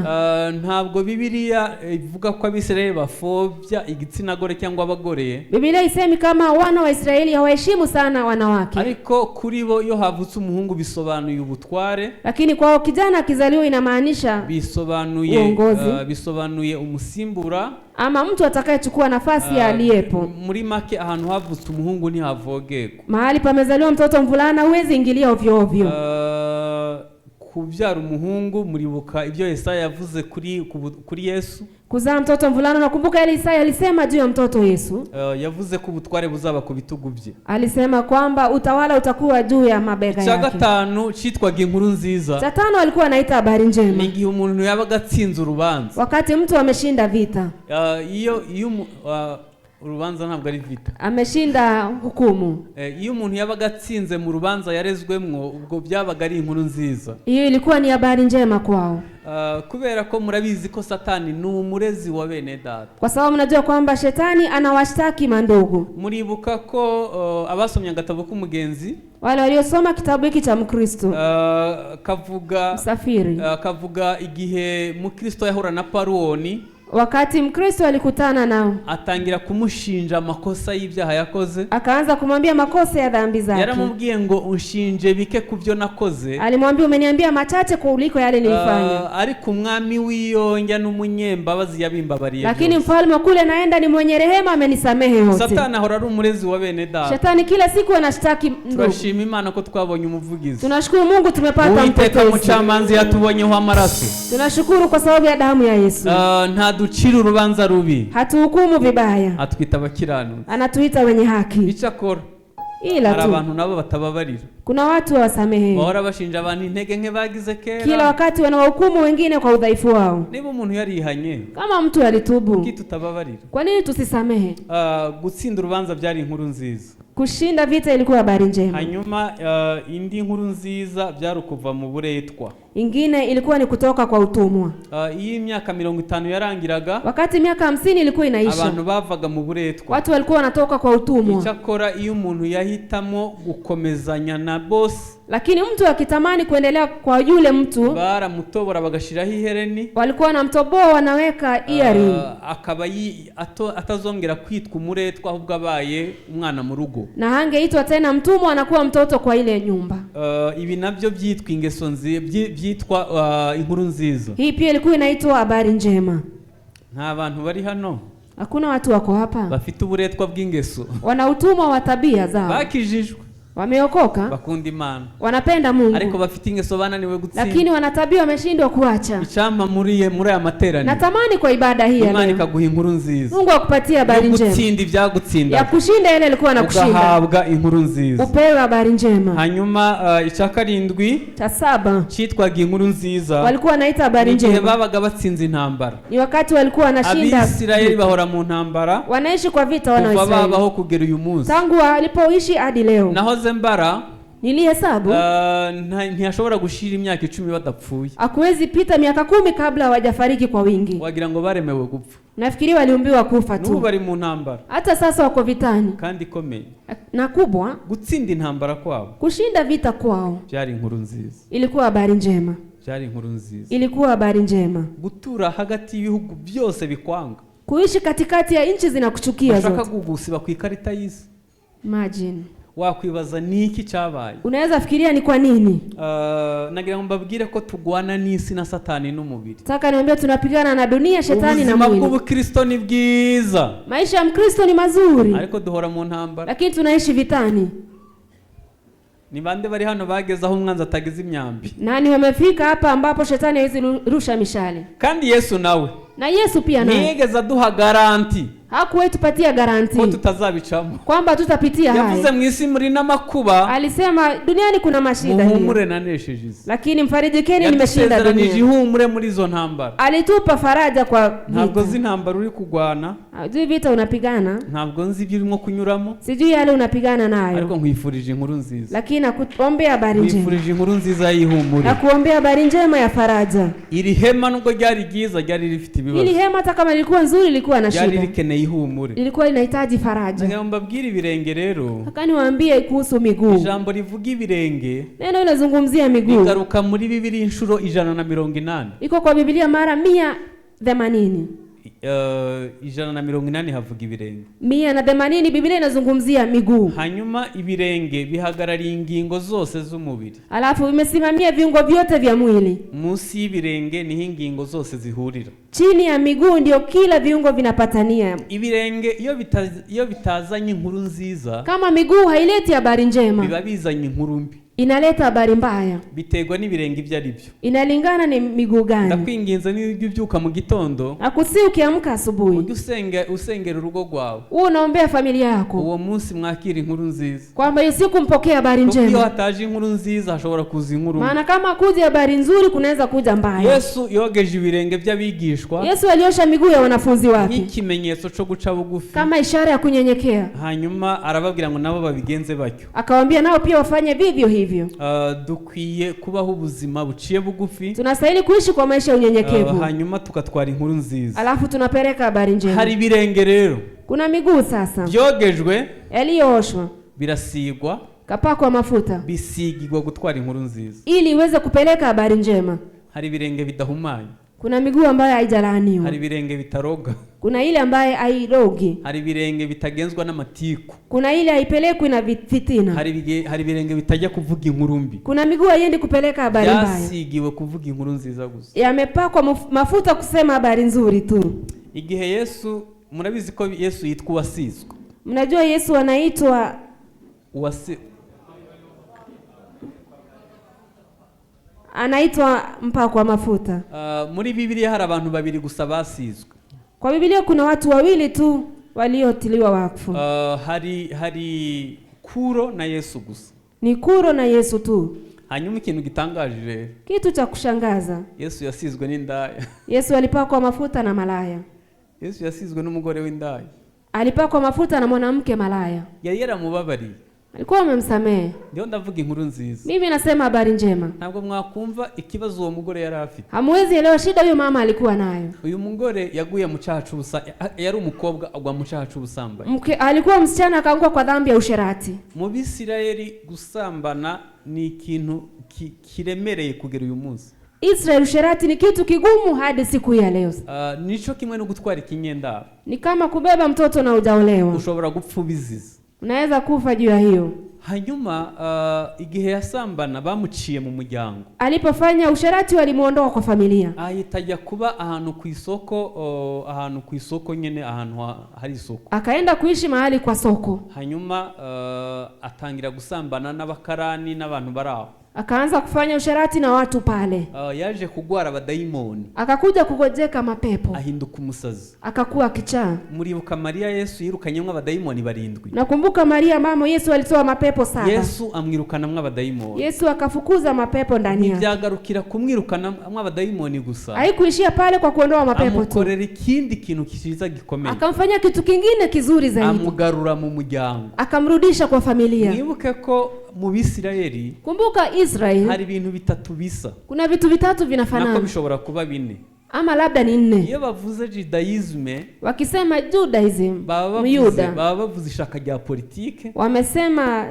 Ntabwo Bibiliya ivuga ko Abisirayeli bafobya igitsina gore cyangwa abagore. Biblia isemi kama wana wa Israeli hawaheshimu sana wanawake. Ariko kuri bo iyo havutse umuhungu bisobanuye ubutware. Lakini kwao kijana akizaliwa inamaanisha bisobanuye bisobanuye umusimbura, ama mtu atakayechukua nafasi ya aliyepo. Muri make ahantu havutse umuhungu ntihavogegwa. Mahali pamezaliwa mtoto mvulana huwezi ingilia ovyo ovyo. Kubyara umuhungu, muribuka ibyo Yesaya yavuze kuri Yesu. Kuzaa mtoto mvulana, nakumbuka ile Isaya alisema juu ya mtoto Yesu. Yavuze ko ubutware buzaba ku bitugu bye. Alisema kwamba utawala utakuwa juu ya mabega yake. Cya gatanu cyitwaga inkuru nziza. Cha tano alikuwa anaita habari njema. Ni igihe umuntu yabaga atsinze urubanza. Wakati mtu ameshinda vita. Iyo Urubanza ntabwo ari vita. Ameshinda hukumu. Iyo umuntu yabaga atsinze mu rubanza yarezwemwo, ubwo byabaga ari inkuru nziza. Hiyo ilikuwa ni habari njema kwao. Kubera ko murabizi ko Satani ni umurezi wa bene data. Kwa sababu mnajua kwamba shetani anawashtaki mandugu. Muribuka ko abasomye agatabo k'umugenzi, Wale waliosoma kitabu hiki cha Mkristo kavuga msafiri, kavuga igihe mukristo yahura na Paruwoni, wakati Mkristo alikutana nao, atangira kumushinja amakosa y'ibyaha yakoze. Akaanza kumwambia makosa ya dhambi zake. Yaramubwiye ngo unshinje bike ku byo nakoze, Alimwambia umeniambia machache kuliko yale nilifanya, ariko umwami w'iyonjya n'umunyembabazi yabimbabariye lakini byose. mfalme kule naenda ni mwenye rehema, amenisamehe yote. Satani ahora ari umurezi wa bene data. Shetani kila siku anashtaki ndugu. Turashima Imana ko twabonye umuvugizi. Tunashukuru Mungu tumepata Uwiteka mtetezi. Mucamanza yatubonyeho amaraso. Tunashukuru kwa sababu ya damu ya Yesu. Ntaducira urubanza rubi, Hatuhukumu vibaya, atwita abakiranutsi. Anatuita wenye haki. Icyakora Ila hari tu abantu nabo batababarira, kuna watu hawasamehe, bahora bashinja abantu intege nke bagize kila kera. wakati wanawahukumu wengine kwa udhaifu wao. Niba umuntu yarihanye, Kama mtu alitubu, kuki tutababarira? Kwa nini tusisamehe? Gutsinda urubanza byari inkuru nziza. Kushinda vita ilikuwa habari njema. Hanyuma indi nkuru nziza byari ukuva mu buretwa. Ingine ilikuwa ni kutoka kwa utumwa. Iyo imyaka 50 yarangiraga, Wakati miaka 50 ilikuwa inaisha, abantu bavaga mu buretwa. Watu walikuwa wanatoka kwa utumwa. Icyakora iyo umuntu yahitamo gukomezanya na bosi, Lakini mtu akitamani kuendelea kwa yule mtu, baramutobora bagashiraho ihereni, walikuwa wanamtoboa, wanaweka earring. Akaba atazongera kwitwa umuretwa, ahubwo abaye umwana mu rugo. Na hangeitwa tena mtumwa, anakuwa mtoto kwa ile nyumba. Ibi nabyo byitwa ingeso byitwa inkuru nziza. Hii pia ilikuwa inaitwa habari njema. Nta bantu bari hano Hakuna watu wako hapa bafite uburetwa bw'ingeso. Wana utumwa wa tabia zao. Bakijijwe, Wameokoka, bakunda Imana, wanapenda Mungu, ariko bafite ingeso bananiwe gutsinda. Lakini wana tabia wameshindwa kuacha. Icyampa muri aya materaniro, Natamani kwa ibada hii ya Imana leo ikaguha inkuru nziza Mungu akupatie yo habari njema gutsinda ibyagutsinda, ya kushinda yale alikuwa anakushinda, ugahabwa inkuru nziza. Upewe habari njema. Hanyuma icya karindwi Cha saba cyitwaga inkuru nziza, walikuwa wanaita habari igihe njema babaga batsinze intambara. Ni wakati walikuwa wanashinda. Abisirayeli bahora mu ntambara Wanaishi kwa vita wana wa kuva Israeli babaho kugera uyu munsi. Tangu walipoishi hadi leo. Nahoze mbara, Nilihesabu, ntiyashobora gushira imyaka 10 badapfuye. Hakuwezi pita miaka 10 kabla hawajafariki kwa wingi. Wagira ngo baremewe gupfa. Nafikiri waliumbiwa kufa N'ubu tu. bari mu ntambara Hata sasa wako vitani kandi ikomeye. Na kubwa. Gutsinda intambara kwabo Kushinda vita kwao byari inkuru nziza. Ilikuwa habari njema. Byari inkuru nziza. Ilikuwa habari njema. Gutura hagati y'ibihugu byose bikwanga, Kuishi katikati ya nchi zinakuchukia bashaka zote. kugusiba ku ikarita y'isi. Imagine. Wakwibaza ni iki cyabaye. Unaweza fikiria ni kwa nini? Nagira ngo mbabwire ko tugwana n'isi na Satani n'umubiri. Nataka niambie tunapigana na dunia, shetani na Ubuzima mwili. bw'ubukristo ni bwiza, Maisha ya Mkristo ni mazuri, ariko duhora mu ntambara. Lakini tunaishi vitani. Ni bande bari hano bageze aho umwanzi atagize imyambi? Nani wamefika hapa ambapo shetani hawezi rusha mishale? Kandi Yesu nawe Na Yesu pia naye ntiyigeze aduha garanti hakuwahi tupatia garanti ko tutazabicamo. Kwamba tutapitia Yavuze haya. mu isi muri n'amakuba, Alisema duniani kuna mashida, muhumure nanesheje isi. lakini mfarijikeni, nimeshinda Yadusezeranije dunia. ihumure muri izo ntambara. Alitupa faraja kwa Ntabwo vita. nzi intambara uri kugwana, Sijui vita unapigana, ntabwo nzi ibyo urimo kunyuramo, sijui yale unapigana nayo, ariko nkwifurije inkuru nziza. Lakini nakuombea habari njema. Nkwifurije inkuru nziza y'ihumure. Nakuombea habari njema ya faraja. Iri hema nubwo ryari ryiza ryari rifite ibibazo. Ili hema hata kama lilikuwa nzuri lilikuwa na Ryari shida, rikeneye ihumure. lilikuwa linahitaji faraja. Ndagira ngo mbabwire ibirenge rero. Nataka niwaambie kuhusu miguu. Ijambo rivuga ibirenge Neno linazungumzia miguu rigaruka muri Bibiliya inshuro 180. Iko kwa Biblia mara 180. 180 havuga ibirenge. 180 Biblia inazungumzia miguu. Hanyuma ibirenge bihagarariye ingingo zose z'umubiri. Alafu vimesimamia viungo vyote vya mwili. Munsi y'ibirenge niho ingingo zose zihurira. Chini ya miguu ndio kila viungo vinapatania. Ibirenge iyo bitazanye inkuru nziza, Kama miguu haileti habari njema, biba bizanye inkuru mbi. Inaleta habari mbaya. Biterwa n'ibirenge ibyo ari byo. Inalingana ni miguu gani. Ndakwinginze niba ubyuka mu gitondo, Nakusi ukiamka asubuhi, ujye usenga usengera urugo rwawe, huo unaombea familia yako uwo munsi mwakira inkuru nziza, kwamba hiyo siku mpokee habari kuko iyo njema, hataje inkuru nziza hashobora kuza inkuru mbi. Maana kama kuja habari nzuri kunaweza kuja mbaya. Yesu yogeje ibirenge by'abigishwa Yesu aliosha miguu ya wanafunzi wake nk'ikimenyetso cyo guca bugufi, kama ishara ya kunyenyekea, hanyuma arababwira ngo nabo babigenze batyo. Akawaambia nao pia wafanye vivyo hivyo. Ah, dukwiye kubaho ubuzima buciye bugufi, Tunastahili kuishi kwa maisha ya ah, unyenyekevu, hanyuma tugatwara inkuru nziza. Alafu tunapeleka habari njema. Hari ibirenge rero Kuna miguu sasa byogejwe, yaliyooshwa, birasigwa, kapakwa mafuta bisigirwa gutwara inkuru nziza. Ili iweze kupeleka habari njema. Hari ibirenge bidahumanye, Kuna miguu ambayo haijalaaniwa, hari ibirenge bitaroga, kuna ile ambaye hairogi, hari ibirenge bitagenzwa n'amatiku, kuna ile haipelekwi na fitina, hari ibirenge bitajya kuvuga inkuru mbi, kuna miguu haiendi kupeleka habari mbaya, byasigiwe kuvuga inkuru nziza gusa. Yamepakwa mafuta kusema habari nzuri tu. Igihe Yesu, murabizi ko Yesu yitwa uwasizwe. Mnajua Yesu anaitwa Uwasi anaitwa mpakwa mafuta. Ah, muri Bibiliya hari abantu babiri gusa basizwe. Kwa Biblia kuna watu wawili tu waliotiliwa wakfu. Ah, hari Kuro na Yesu gusa. Ni Kuro na Yesu tu. Hanyuma ikintu gitangaje rero, Kitu cha kushangaza, Yesu yasizwe n'indaya. Yesu alipakwa mafuta na malaya. Yesu yasizwe n'umugore w'indaya. Alipakwa mafuta na mwanamke malaya. Yari yaramubabariye. Alikuwa amemsamehe. Ndiho ndavuga inkuru nziza. Mimi nasema habari njema. Ntabwo mwakumva ikibazo uwo mugore yari afite. Hamuwezi elewa shida huyo mama alikuwa nayo. Uyu mugore yaguye mu cyaha cy'ubusa, yari umukobwa agwa mu cyaha cy'ubusambanyi. Mke alikuwa msichana akaanguka kwa dhambi ya usherati. Mu Bisirayeli gusambana ni ikintu kiremereye kugera uyu munsi. Israel usherati ni kitu kigumu hadi siku ya leo. Ah, nico kimwe no gutwara ikinyendaro. Ni kama kubeba mtoto na hujaolewa. Ushobora gupfa ubizize. Unaweza kufa juu ya hiyo. Hanyuma igihe yasambana bamuciye mu muryango. Alipofanya usherati walimuondoa kwa familia. Ahita ajya kuba ahantu ku isoko, oh, ahantu ku isoko nyene, ahantu hari isoko. Akaenda kuishi mahali kwa soko. Hanyuma atangira gusambana n'abakarani n'abantu bari aho. Akaanza kufanya usherati na watu pale. Yaje kugwara abadayimoni. Akakuja kugojeka mapepo. Ahinduka umusazi. Akakuwa kichaa. Muribuka Mariya Yesu yirukanyemo abadayimoni barindwi. Nakumbuka Maria mama Yesu alitoa mapepo 7. Yesu amwirukanamwo abadayimoni. Yesu akafukuza mapepo ndani yake. Ntibyagarukira kumwirukanamwo abadayimoni gusa. Haikuishia pale kwa kuondoa mapepo tu. Amukorera ikindi kintu kiza gikomeye. Akamfanyia kitu kingine kizuri zaidi. Amugarura mu muryango. Akamrudisha kwa familia. Mwibuke ko mu Bisirayeli Kumbuka Israel, hari ibintu bitatu bisa. Kuna vitu vitatu vinafanana. Nako bishobora kuba bine. Ama labda ni 4. Iyo bavuze Judaism, wakisema Judaism, Myuda, baba bavuze ishaka rya politike, wamesema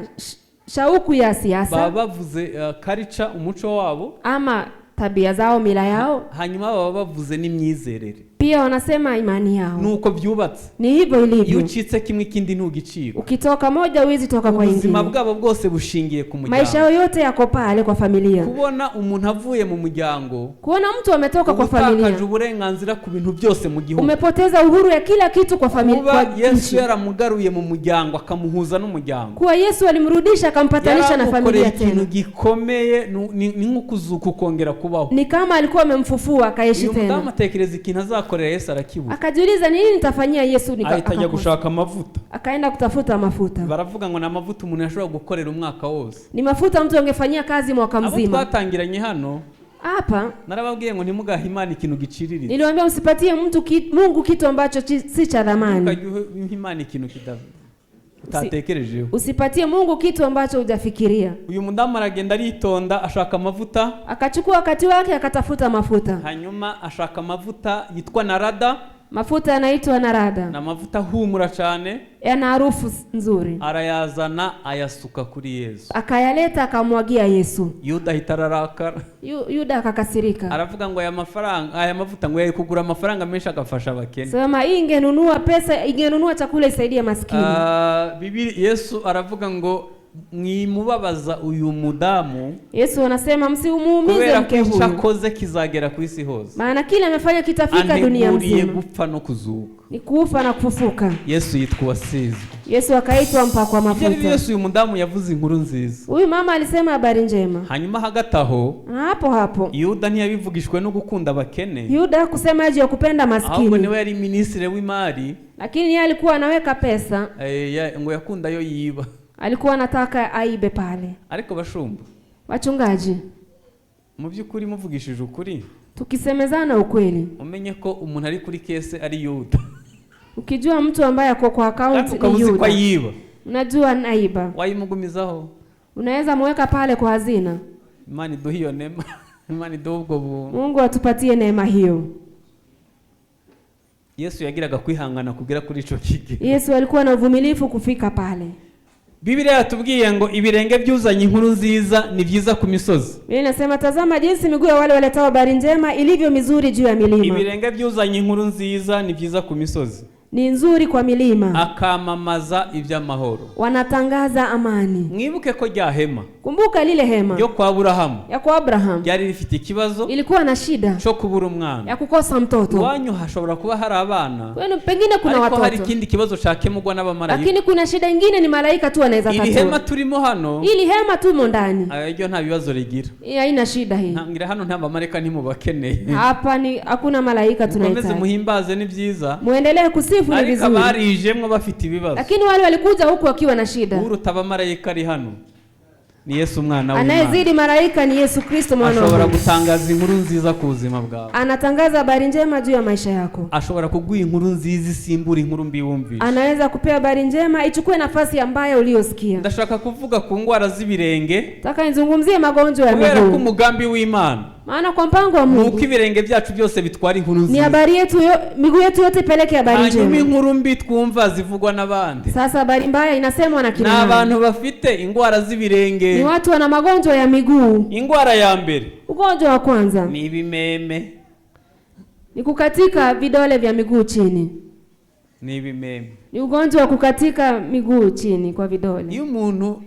shauku ya siasa, baba bavuze culture, umuco wabo, ama tabia zao, mila yao. Hanyuma baba bavuze n'imyizerere. Pia wanasema imani yao. Nuko byubatse. Ni hivyo ilivyo. Iyo ucitse kimwe ikindi ntugicika. Ukitoka moja huwezi toka kwa Ubuzima ingine. bwabo bwose bushingiye ku muryango. Maisha yao yote yako pale kwa familia. Kubona umuntu avuye mu muryango, Kuona mtu ametoka kwa ubutakaje familia, uburenganzira ku bintu byose mu gihugu. Umepoteza uhuru ya kila kitu kwa Kuba kwa Yesu nchi. yaramugaruye mu muryango akamuhuza n'umuryango. Kuwa Yesu alimrudisha akampatanisha na Yaramukoreye familia ikintu tena. gikomeye, ni nko kuzuka ukongera kubaho. Ni kama alikuwa amemfufua akaishi Uyu mudamu tena. atekereza ikintu azakorera Yesu arakibura. Akajiuliza ni nini nitafanyia Yesu Ahita ajya akakosa. gushaka amavuta. Akaenda kutafuta mafuta. Baravuga ngo ni amavuta umuntu yashobora gukorera umwaka wose. Ni mafuta mtu angefanyia kazi mwaka Abo mzima. twatangiranye hano, Hapa narababwiye ngo ntimugahe Imana ikintu giciriritse. niliwaambia msipatie mtu Mungu kitu ambacho si cha thamani. Ntukajye uha Imana ikintu utatekerejeho. Usipatie Mungu kitu ambacho hujafikiria. Uyu mudamu aragenda aritonda ashaka amavuta. Akachukua wakati wake akatafuta mafuta. Hanyuma ashaka amavuta yitwa Narada. Mafuta yanaitwa Narada. Na mavuta ahumura cyane. Yana harufu nzuri. Arayazana ayasuka kuri Yesu. Akayaleta akamwagia Yesu. Yuda ahita ararakara. Yuda akakasirika. Aravuga ngo aya mafaranga, aya mavuta ngo yari kugura amafaranga menshi agafasha abakene. Sema hii ingenunua pesa, ingenunua chakula isaidie maskini. Bibiri Yesu aravuga ngo Mwimubabaza uyu mudamu. Yesu anasema msimuumize kubera ko mke icyo huyu, akoze kizagera ku isi hose. Maana kile amefanya kitafika dunia Anteguriye mzima. gupfa no kuzuka. Ni kufa na kufufuka. Yesu yitwa uwasizwe. Yesu akaitwa mpakwa Ibyo ari byo mafuta. byose uyu mudamu yavuze inkuru nziza. Huyu mama alisema habari njema. Hanyuma hagati aho Na hapo hapo Yuda ntiyabivugishwe no gukunda abakene, Yuda kusema juu ya kupenda ahubwo maskini, niwe yari minisitiri w'imari. Lakini yeye alikuwa anaweka pesa, ngo yakunda yo yiba. Alikuwa anataka aibe pale. Ariko bashumba, Wachungaji, mu by'ukuri muvugishije ukuri, tukisemezana ukweli, umenye ko umuntu ari kuri kese ari Yuda. Ukijua mtu ambaye ako kwa Ariko account ukaba ni uzi ko Yuda, ayiba, unajua naiba, wayimugumizaho. Unaweza muweka pale kwa hazina. Imana iduhe iyo neema. Imana iduhe ubwo buntu. Mungu atupatie neema hiyo. Yesu yagiraga kwihangana kugera kuri ico kigero. Yesu alikuwa na uvumilivu kufika pale. Bibiliya yatubwiye ngo ibirenge byuzanye inkuru nziza ni byiza ku misozi. Biblia inasema tazama jinsi miguu ya wale waletao habari njema ilivyo mizuri juu ya milima. Ibirenge byuzanye inkuru nziza ni byiza ku misozi. Ni nzuri kwa milima. Akamamaza iby'amahoro. Wanatangaza amani. Mwibuke ko rya hema Kumbuka lile hema ryo kwa Aburahamu ya kwa Abraham ryari rifite ikibazo ilikuwa na shida cyo kubura umwana. ya kukosa mtoto. Iwanyu hashobora kuba hari abana, Kwenu pengine kuna ariko hari watoto, ikindi kibazo cyakemurwa n'abamarayika. lakini kuna shida ingine ni malaika tu anaweza Iri hema tatua. turimo hano, Ili hema tumo ndani, iryo nta bibazo rigira. hii haina shida hii. Ntangira hano nta bamarayika ntimubakeneye. Hapa ni hakuna malaika Mukomeze tunahitaji. muhimbaze ni byiza, Muendelee kusifu ni ariko vizuri, abarijemwo bafite ibibazo. lakini wale walikuja huku wakiwa na shida, Uruta abamarayika ari hano ni Yesu umwana w'Imana. anayezidi malaika ni Yesu Kristo mwana wa Ashobora Mungu. gutangaza inkuru nziza ku buzima bwawe. Anatangaza habari njema juu ya maisha yako. Ashobora kuguha inkuru nziza isimbura inkuru mbi wumvise. Anaweza kupea habari njema ichukue nafasi ambayo uliyosikia. Ndashaka kuvuga ku ndwara z'ibirenge, Nataka nizungumzie magonjwa ya kubera ko miguu, umugambi w'Imana maana kwa mpango wa ni uko Mungu ibirenge byacu byose bitwara inkuru ni nziza. habari yetu miguu yetu yote ipeleke habari Hanyuma njema. inkuru mbi twumva zivugwa n'abandi Sasa habari mbaya inasemwa na ni kina nani? abantu bafite indwara z'ibirenge. Ni watu wana magonjwa ya miguu. Indwara ya mbere Ugonjwa wa kwanza ni ibimeme. ni kukatika vidole vya miguu chini. Ni ibimeme. Ni ugonjwa wa kukatika miguu chini kwa vidole. Iyo umuntu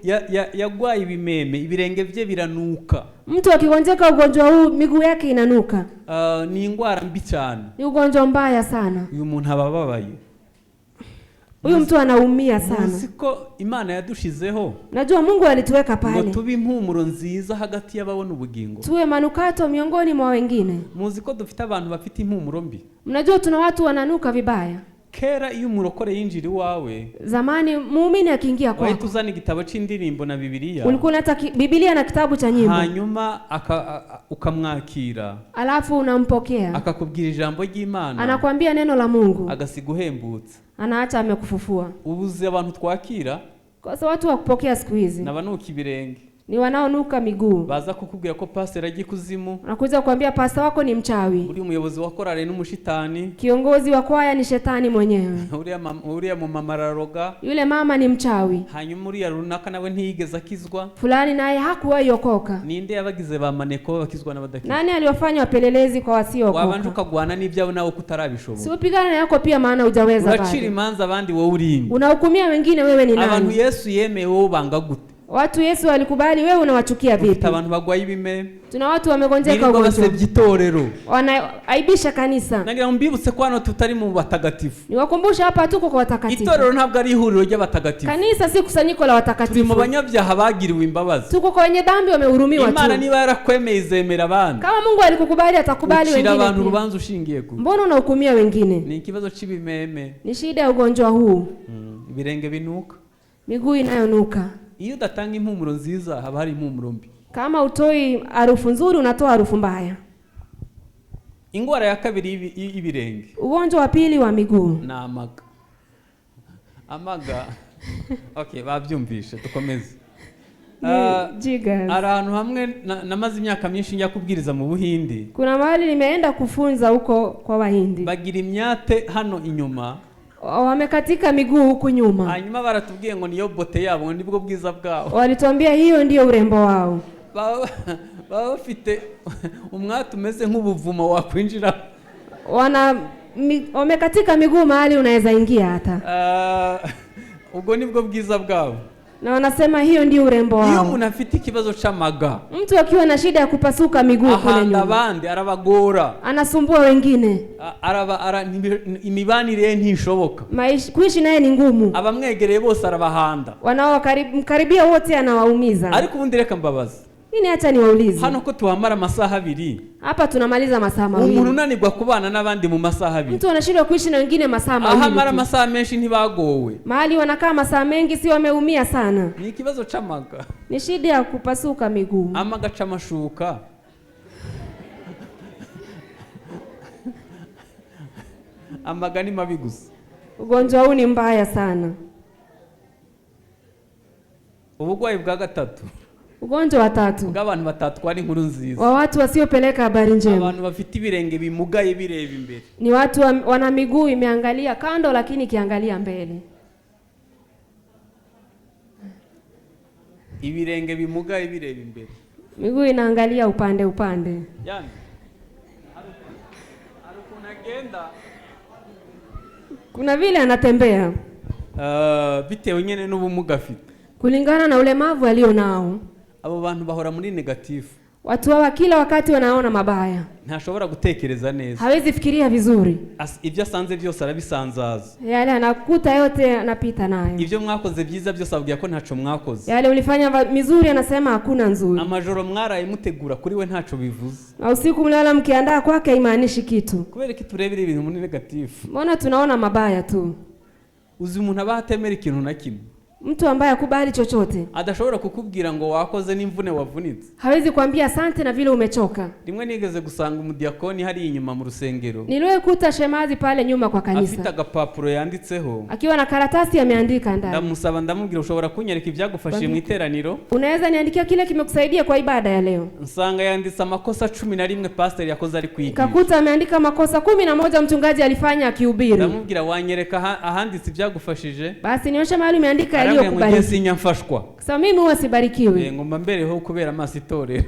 yagwaye ibimeme, ibirenge bye biranuka. Mtu akigonjeka ugonjwa huu miguu yake inanuka. Ni indwara mbi cyane. Ni ugonjwa mbaya sana. Uyu muntu aba ababaye. Huyu mtu anaumia sana. Muzi ko Imana yadushizeho Najua Mungu alituweka ngo pale tube impumuro nziza hagati y'ababona ubugingo. tuwe manukato miongoni mwa wengine. Muzi ko dufite abantu bafite impumuro mbi. Mnajua tuna watu wananuka vibaya. Kera iyo umurokore yinjira iwawe, Zamani muumini akiingia wahita kwako uzana igitabo c'indirimbo na Bibiliya, ulikuwa unaleta Biblia na kitabu cha nyimbo, hanyuma ukamwakira, alafu unampokea, akakubwira ijambo ry'Imana, anakuambia neno la Mungu, agasiga uhembutse. anaacha amekufufua. Ubuze abantu twakira Kwa sababu watu wa kupokea siku hizi nabanuka ibirenge, ni wanaonuka miguu. baza kukubwira ko pastor ajya ikuzimu, Wanakuja kuambia pasta wako ni mchawi, uri umuyobozi wa korale n'umushitani, kiongozi wa kwaya ni shetani mwenyewe, uriya mumama araroga, yule mama ni mchawi, hanyuma uriya runaka nawe ntiyigeze akizwa. fulani naye hakuwahi okoka. Ninde yabagize ba maneko bakizwa n'abadakizwa? Nani aliwafanya wapelelezi kwa Wabanje wasiookoka? ukagwana n'ibyawe nawe kutarabishobora. Si upigane na yako pia, maana hujaweza Uracira bado. imanza abandi wowe urinde. Unahukumia wengine, wewe ni Abantu nani? Yesu yemeye wowe ubanga gute? Watu Yesu alikubali, wewe unawachukia Dufite vipi? abantu bagwaye ibimeme, Tuna watu wamegonjeka birirwa ugonjwa, basebya itorero. wanaaibisha kanisa. Nagira ngo mbibutse ko hano tutari mu batagatifu. Niwakumbusha hapa tuko kwa watakatifu. Itorero ntabwo ari ihuriro ry'abatagatifu. Kanisa si kusanyiko la Turi mu watakatifu, banyabyaha bagiriwe imbabazi. tuko kwa wenye dhambi wamehurumiwa Imana tu. niba yarakwemeye izemera abandi. Kama Mungu alikukubali atakubali Ucira wengine abantu pia. urubanza ushingiye ku. Mbona unahukumia wengine? Ni ikibazo c'ibimeme. Ni shida ya ugonjwa huu, Ibirenge binuka. miguu inayonuka. Iyo udatanga impumuro nziza haba hari impumuro mbi. Kama utoi harufu nzuri unatoa harufu mbaya. Ingwara ya kabiri y'ibirenge Ugonjwa wa pili wa miguu ni amaga. Amaga. Okay, babyumvishe dukomeze. ni jiggers. Hari ahantu hamwe namaze imyaka myinshi njya kubwiriza mu Buhindi. Kuna mahali nimeenda kufunza huko kwa Wahindi, Bagira imyate hano inyuma, wamekatika miguu huku nyuma. hanyuma baratubwiye ngo niyo bote yabo, nibwo bwiza bwabo. Walituambia hiyo ndiyo urembo wao. Baba bafite umwate umeze nk'ubuvumo wakwinjira. Wamekatika miguu mahali unaweza ingia hata. Ubwo nibwo bwiza bwabo. Na wanasema hiyo ndio urembo Iyo wao. umuntu afite ikibazo c'amaga, Mtu akiwa na shida ya kupasuka miguu kule ahanda nyuma abandi, arabagora, anasumbua wengine. Araba imibanire ye ntishoboka. Kuishi naye ni ngumu. Abamwegereye bose arabahanda. Wanaomkaribia wote anawaumiza. Ariko ubundi reka mbabaza, Mimi acha niwaulize, hano ko tuhamara amasaha 2, hapa tunamaliza masaa umuntu 2. unanirwa kubana n'abandi mu masaha 2, Mtu anashindwa kuishi na wengine masaa aho amara 2 tu. amasaha menshi ntibagowe? Mahali wanakaa masaa mengi, si wameumia sana? Ni ikibazo c'amaga. Ni shida ya kupasuka miguu. Amaga c'amashuka. Amaga ni mabi gusa. Ugonjwa huu ni mbaya sana. Uburwayi bwa gatatu, Ugonjwa wa tatu bw'abantu batatwara inkuru nziza, wa watu wasiopeleka habari njema abantu bafite ibirenge bimugaye bireba imbere. Ni watu wana miguu imeangalia kando lakini ikiangalia mbele. Ibirenge bimugaye bireba imbere. Miguu inaangalia upande upande. Yani hari ukuntu agenda, Kuna vile anatembea bitewe nyine n'ubumuga afite. Kulingana na ulemavu alio nao. Abo bantu bahora muri negatifu. Watu hawa kila wakati wanaona mabaya. Ntashobora gutekereza neza. Hawezi fikiria vizuri. Ibyo asanze byose arabisanzaza. Yale anakuta yote anapita nayo. Ibyo mwakoze byiza byose ababwira ko ntaco mwakoze. Yale ulifanya mizuri anasema hakuna nzuri. Amajoro mwaraye mutegura kuri we ntaco bivuze. Na usiku mlala mkiandaa kwake haimaanishi kitu. Kubera ko turebera ibintu muri negatifu. Mbona tunaona mabaya tu? Uzi umuntu aba atemera ikintu na kimwe. Mtu ambaye hakubali chochote. Adashobora kukubwira ngo wakoze n'imvune wavunitse. Hawezi kuambia asante na vile umechoka. Rimwe nigeze gusanga umudiakoni hari inyuma mu rusengero. Niliwahi kuta shemazi pale nyuma kwa kanisa. Afite agapapuro yanditseho. Akiwa na karatasi ameandika ndani. Ndamusaba ndamubwira ushobora kunyereka ibyagufashije mu iteraniro? Unaweza niandikia kile kimekusaidia kwa ibada ya leo? Nsanga yanditse amakosa 11 pastor yakoze ari kwigisha. Nikakuta ameandika makosa 11 mchungaji alifanya akihubiri. Ndamubwira wanyereka ahanditse ibyagufashije? Basi nionyeshe mahali umeandika yaliyo Kubariki. Sinyamfashwa. Sasa mimi huwa sibarikiwi. Ngomba mbereho kubera amaso itorero.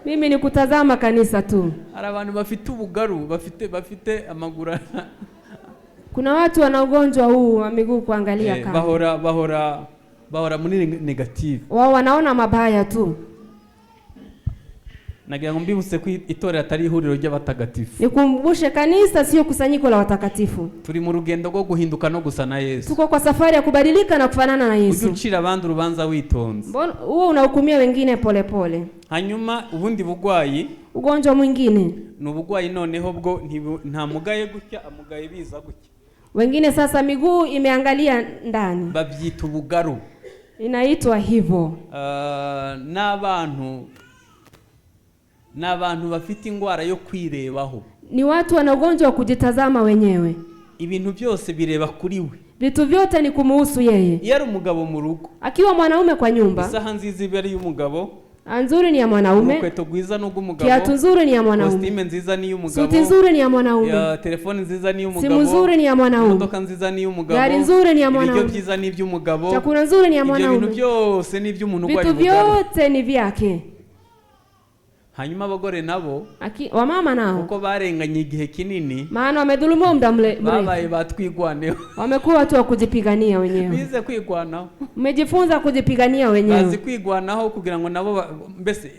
Mimi ni kutazama kanisa tu. Hari abantu bafite ubugaru, bafite amaguru. Kuna watu wana ugonjwa huu wa miguu kuangalia kama. Bahora muri negative. Wao wanaona mabaya tu. Nagira ngo mbibutse ko itorero atari ihuriro ry'abatagatifu. Nikumbushe kanisa sio kusanyiko la watakatifu. Turi mu rugendo rwo guhinduka no gusa na Yesu. Tuko kwa safari ya kubadilika na kufanana na Yesu. Ujye ucira abandi urubanza witonze. Mbona huo unahukumia wengine pole pole. Hanyuma ubundi bugwayi, ugonjwa mwingine ni ubugwayi noneho bwo nta mugaye gutya, amugaye biza gutya. Wengine sasa miguu imeangalia ndani. Babyita ubugaru. Inaitwa hivyo. N'abantu bafite ingwara yo kwirebaho. Ni watu wana ugonjwa wa kujitazama wenyewe. Ibintu byose bireba kuri we. Vitu vyote ni kumuhusu yeye. Iyo ari umugabo mu rugo, akiwa mwanaume kwa nyumba, isaha nziza iba ari y'umugabo, nzuri ni ya mwanaume, urukweto rwiza ni urw'umugabo, kiatu nzuri ni ya mwanaume, kositime nziza ni iy'umugabo, suti nzuri ni ya mwanaume, telefone nziza ni iy'umugabo, simu nzuri ni ya mwanaume, imodoka nziza ni iy'umugabo, gari nzuri ni ya mwanaume, ibiryo byiza ni iby'umugabo, chakula nzuri ni ya mwanaume. Ibyo bintu byose ni iby'umuntu urwaye Vitu vyote ni vyake. Hanyuma abagore nabo, wamama nao, kuko barenganye igihe kinini, maana wamedhulumiwa muda mrefu, babaye batwigwaneho, wamekuwa watu wa kujipigania wenyewe. Bize kwigwanaho, mmejifunza kujipigania wenyewe, bazi kwigwanaho kugira ngo nabo mbese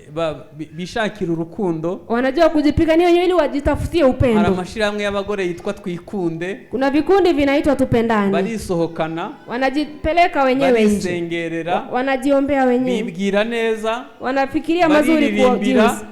bishakire urukundo. Wanajua kujipigania wenyewe ili wajitafutie upendo. Hari amashirahamwe y'abagore yitwa Twikunde. Kuna vikundi vinaitwa Tupendane. Barisohokana, wanajipeleka wenyewe nje, barisengerera, wanajiombea wenyewe, bibwira neza, wanafikiria mazuri kwa jinsi.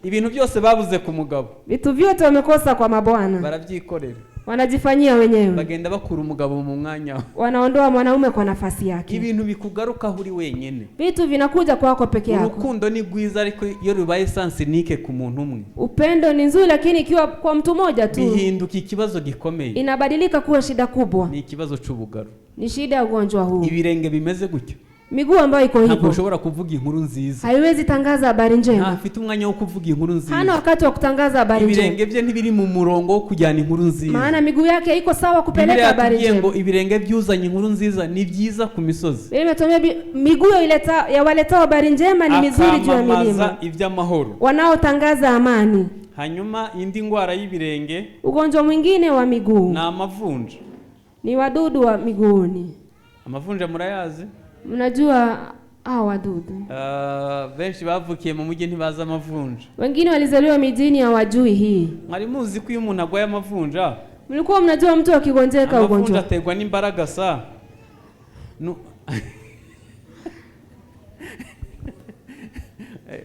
Ibintu byose babuze ku mugabo, vitu vyote wamekosa kwa mabwana, barabyikorera, wanajifanyia wenyewe, bagenda bakura umugabo mu mwanya, wanaondoa mwanaume kwa nafasi yake. Ibintu bikugaruka uri wenyene, vitu vinakuja kwako peke yako. Urukundo ni rwiza ariko iyo rubaye sansinike ku muntu umwe, upendo ni nzuri lakini ikiwa kwa mtu mmoja tu bihinduka ikibazo gikomeye, inabadilika kuwa shida kubwa. Ni ikibazo c'ubugaro, ni shida ya ugonjwa huu. Ibirenge bimeze gutyo, miguu ambayo iko hivyo, ntabwo ushobora kuvuga inkuru nziza, haiwezi tangaza habari njema. Ntafite umwanya wo kuvuga inkuru nziza, hana wakati wa kutangaza habari njema. Ibirenge bye ntibiri mu murongo wo kujyana inkuru nziza, maana miguu yake iko sawa kupeleka habari njema. Ngo ibirenge byuzanye inkuru nziza ni byiza ku misozi. Biblia imetuambia miguu ya waletao habari njema ni mizuri juu ya milima, iby'amahoro, wanaotangaza amani. Hanyuma indi ngwara y'ibirenge, ugonjwa mwingine wa miguu ni amavunja, ni wadudu wa miguuni. Amavunja murayazi? Mnajua hawa wadudu. Ah, benshi bavukiye mu mujyi ntibazi amavunja. Wengine walizaliwa mijini hawajui hii. Mwari muzi ko iyo umuntu arwaye amavunja, Mlikuwa mnajua mtu akigonjeka amavunja ugonjwa aterwa n'imbaragasa.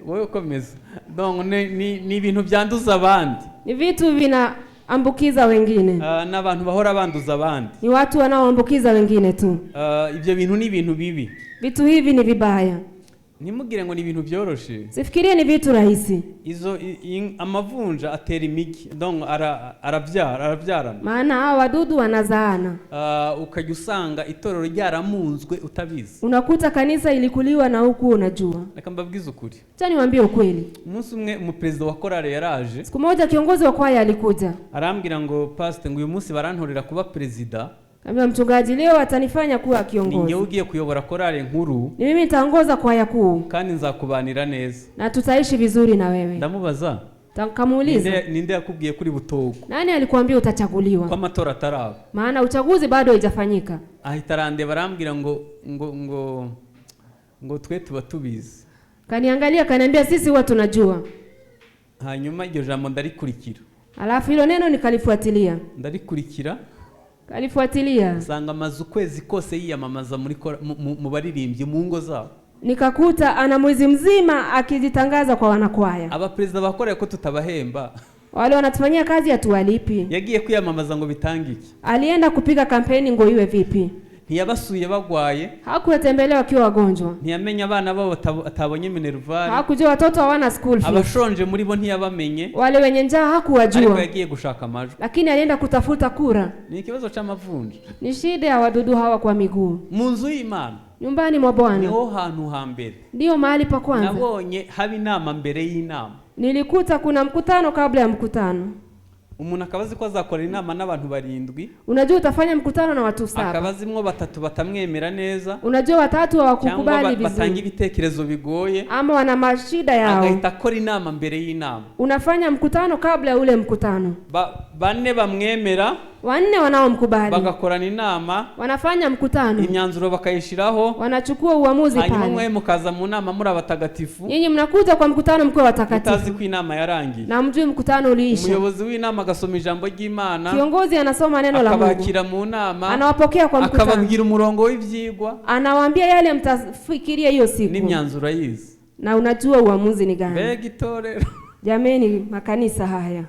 Wowe ukomeza. Donc, ni ibintu byanduza abandi. Ni vitu vinaambukiza wengine. Ah, n'abantu bahora banduza abandi. Ni watu wanaoambukiza wengine tu. Ah, ibyo bintu ni ibintu bibi. Vitu hivi ni vibaya. Ntimugire ngo ni ibintu byoroshe. Sifikirie ni vitu rahisi. Izo amavunja atera imigi. Donc arabyara, arabyarana. Maana hawa wadudu wanazaana. Ah, ukajya usanga itorero ryaramunzwe utabizi. Unakuta kanisa ilikuliwa na huku unajua. Reka mbabwize ukuri. Acha niwaambie ukweli. Umunsi umwe umuperezida wa korale yaraje. Siku moja kiongozi wa kwaya alikuja. Arambwira ngo pastor, ngo uyu munsi barantorera kuba perezida. Kaambia mchungaji, leo atanifanya kuwa kiongozi. Ni njye ugiye kuyobora korale nkuru. Ni mimi nitaongoza kwaya kuu. Kandi nzakubanira neza. Na tutaishi vizuri na wewe. Ndamubaza. Nikamuuliza. Ninde yakubwiye kuri butogo? Nani alikuambia utachaguliwa? Kwa amatora ataraba. Maana uchaguzi bado haijafanyika. Ahita arandeba arambwira ngo twe tuba tubizi. Kaniangalia kaniambia sisi huwa tunajua. Hanyuma iryo jambo ndarikurikira. Alafu hilo neno nikalifuatilia. Ndarikurikira. Kalifuatilia. Nsanga amaze ukwezi kose yiyamamaza muri mu baririmbyi mu ngo zabo. Nikakuta ana mwezi mzima akijitangaza kwa wanakwaya. Abaperezida bakoreye ko tutabahemba. Wale wanatufanyia kazi hatuwalipi. Yagiye kwiyamamaza ngo bitange iki? Alienda kupiga kampeni ngo iwe vipi? Ntiyabasuye bagwaye. Hakuwatembelea wakiwa wagonjwa. Ntiyamenya abana babo atabonye minerval. Hakujua watoto hawana school fees. Abashonje muri bo ntiyabamenye. Wale wenye njaa hakuwajua. Ariko yagiye gushaka amajwi. Lakini alienda kutafuta kura. Ni ikibazo c'amavunja. Ni shida ya wadudu hawa kwa miguu. Mu nzu y'Imana. Nyumbani mwa Bwana. Niho hantu ha mbere. Ndio mahali pa kwanza. Nabonye haba inama mbere y'inama. Nilikuta kuna mkutano kabla ya mkutano. Umuntu akabazi ko azakora inama n'abantu barindwi. Unajua utafanya mkutano na watu 7. Akabazi mwo batatu batamwemera neza. Unajua watatu hawakukubali Cyangwa vizuri. batanga ibitekerezo bigoye. Ama wana mashida yao. Agahita akora inama mbere y'inama. Unafanya mkutano kabla ya ule mkutano. Bane bamwemera. Wanne wanaomkubali. Bagakorana inama. Wanafanya mkutano. Imyanzuro bakayishiraho. Wanachukua uamuzi pale. Hanyuma mwe mukaza mu nama muri abatagatifu. Nyinyi mnakuja kwa mkutano mkiwa watakatifu. Mutazi ko inama yarangiye. Na mjui mkutano uliisha. Umuyobozi w'inama agasoma ijambo ry'Imana. Kiongozi anasoma neno la Mungu. Akabakira mu nama. Anawapokea kwa mkutano. Akababwira umurongo w'ivyigwa. Anawaambia yale mtafikiria hiyo siku. N'imyanzuro ayizi. Na unajua uamuzi ni gani. Mbega itorero. Jameni, makanisa haya.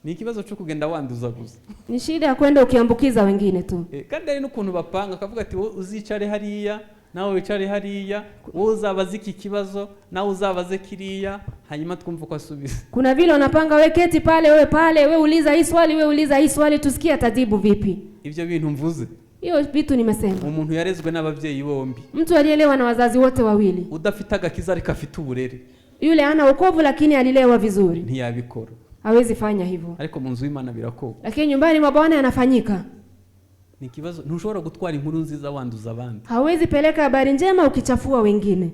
Ni ikibazo cyo kugenda wanduza gusa. Ni shida ya kwenda ukiambukiza wengine tu. Kandi ari n'ukuntu bapanga akavuga ati wowe uzicare hariya, nawe wicare hariya, wowe uzabaze iki kibazo, nawe uzabaze kiriya, hanyuma twumve uko asubiza. Kuna vile wanapanga wewe keti pale, wewe pale, wewe uliza hii swali, wewe uliza hii swali, tusikie atajibu vipi. Ibyo bintu mvuze. Hiyo vitu nimesema. Umuntu yarezwe n'ababyeyi bombi. Mtu alielewa na wazazi wote wawili. Udafite agakiza ariko afite uburere. Yule hana wokovu lakini alilewa vizuri. Ntiyabikora. Hawezi fanya hivyo. Ariko mu nzu y'Imana birakorwa. Lakini nyumbani mwa Bwana yanafanyika. Ni ikibazo, ntushobora gutwara inkuru nziza wanduza abandi. Hawezi peleka habari njema ukichafua wengine.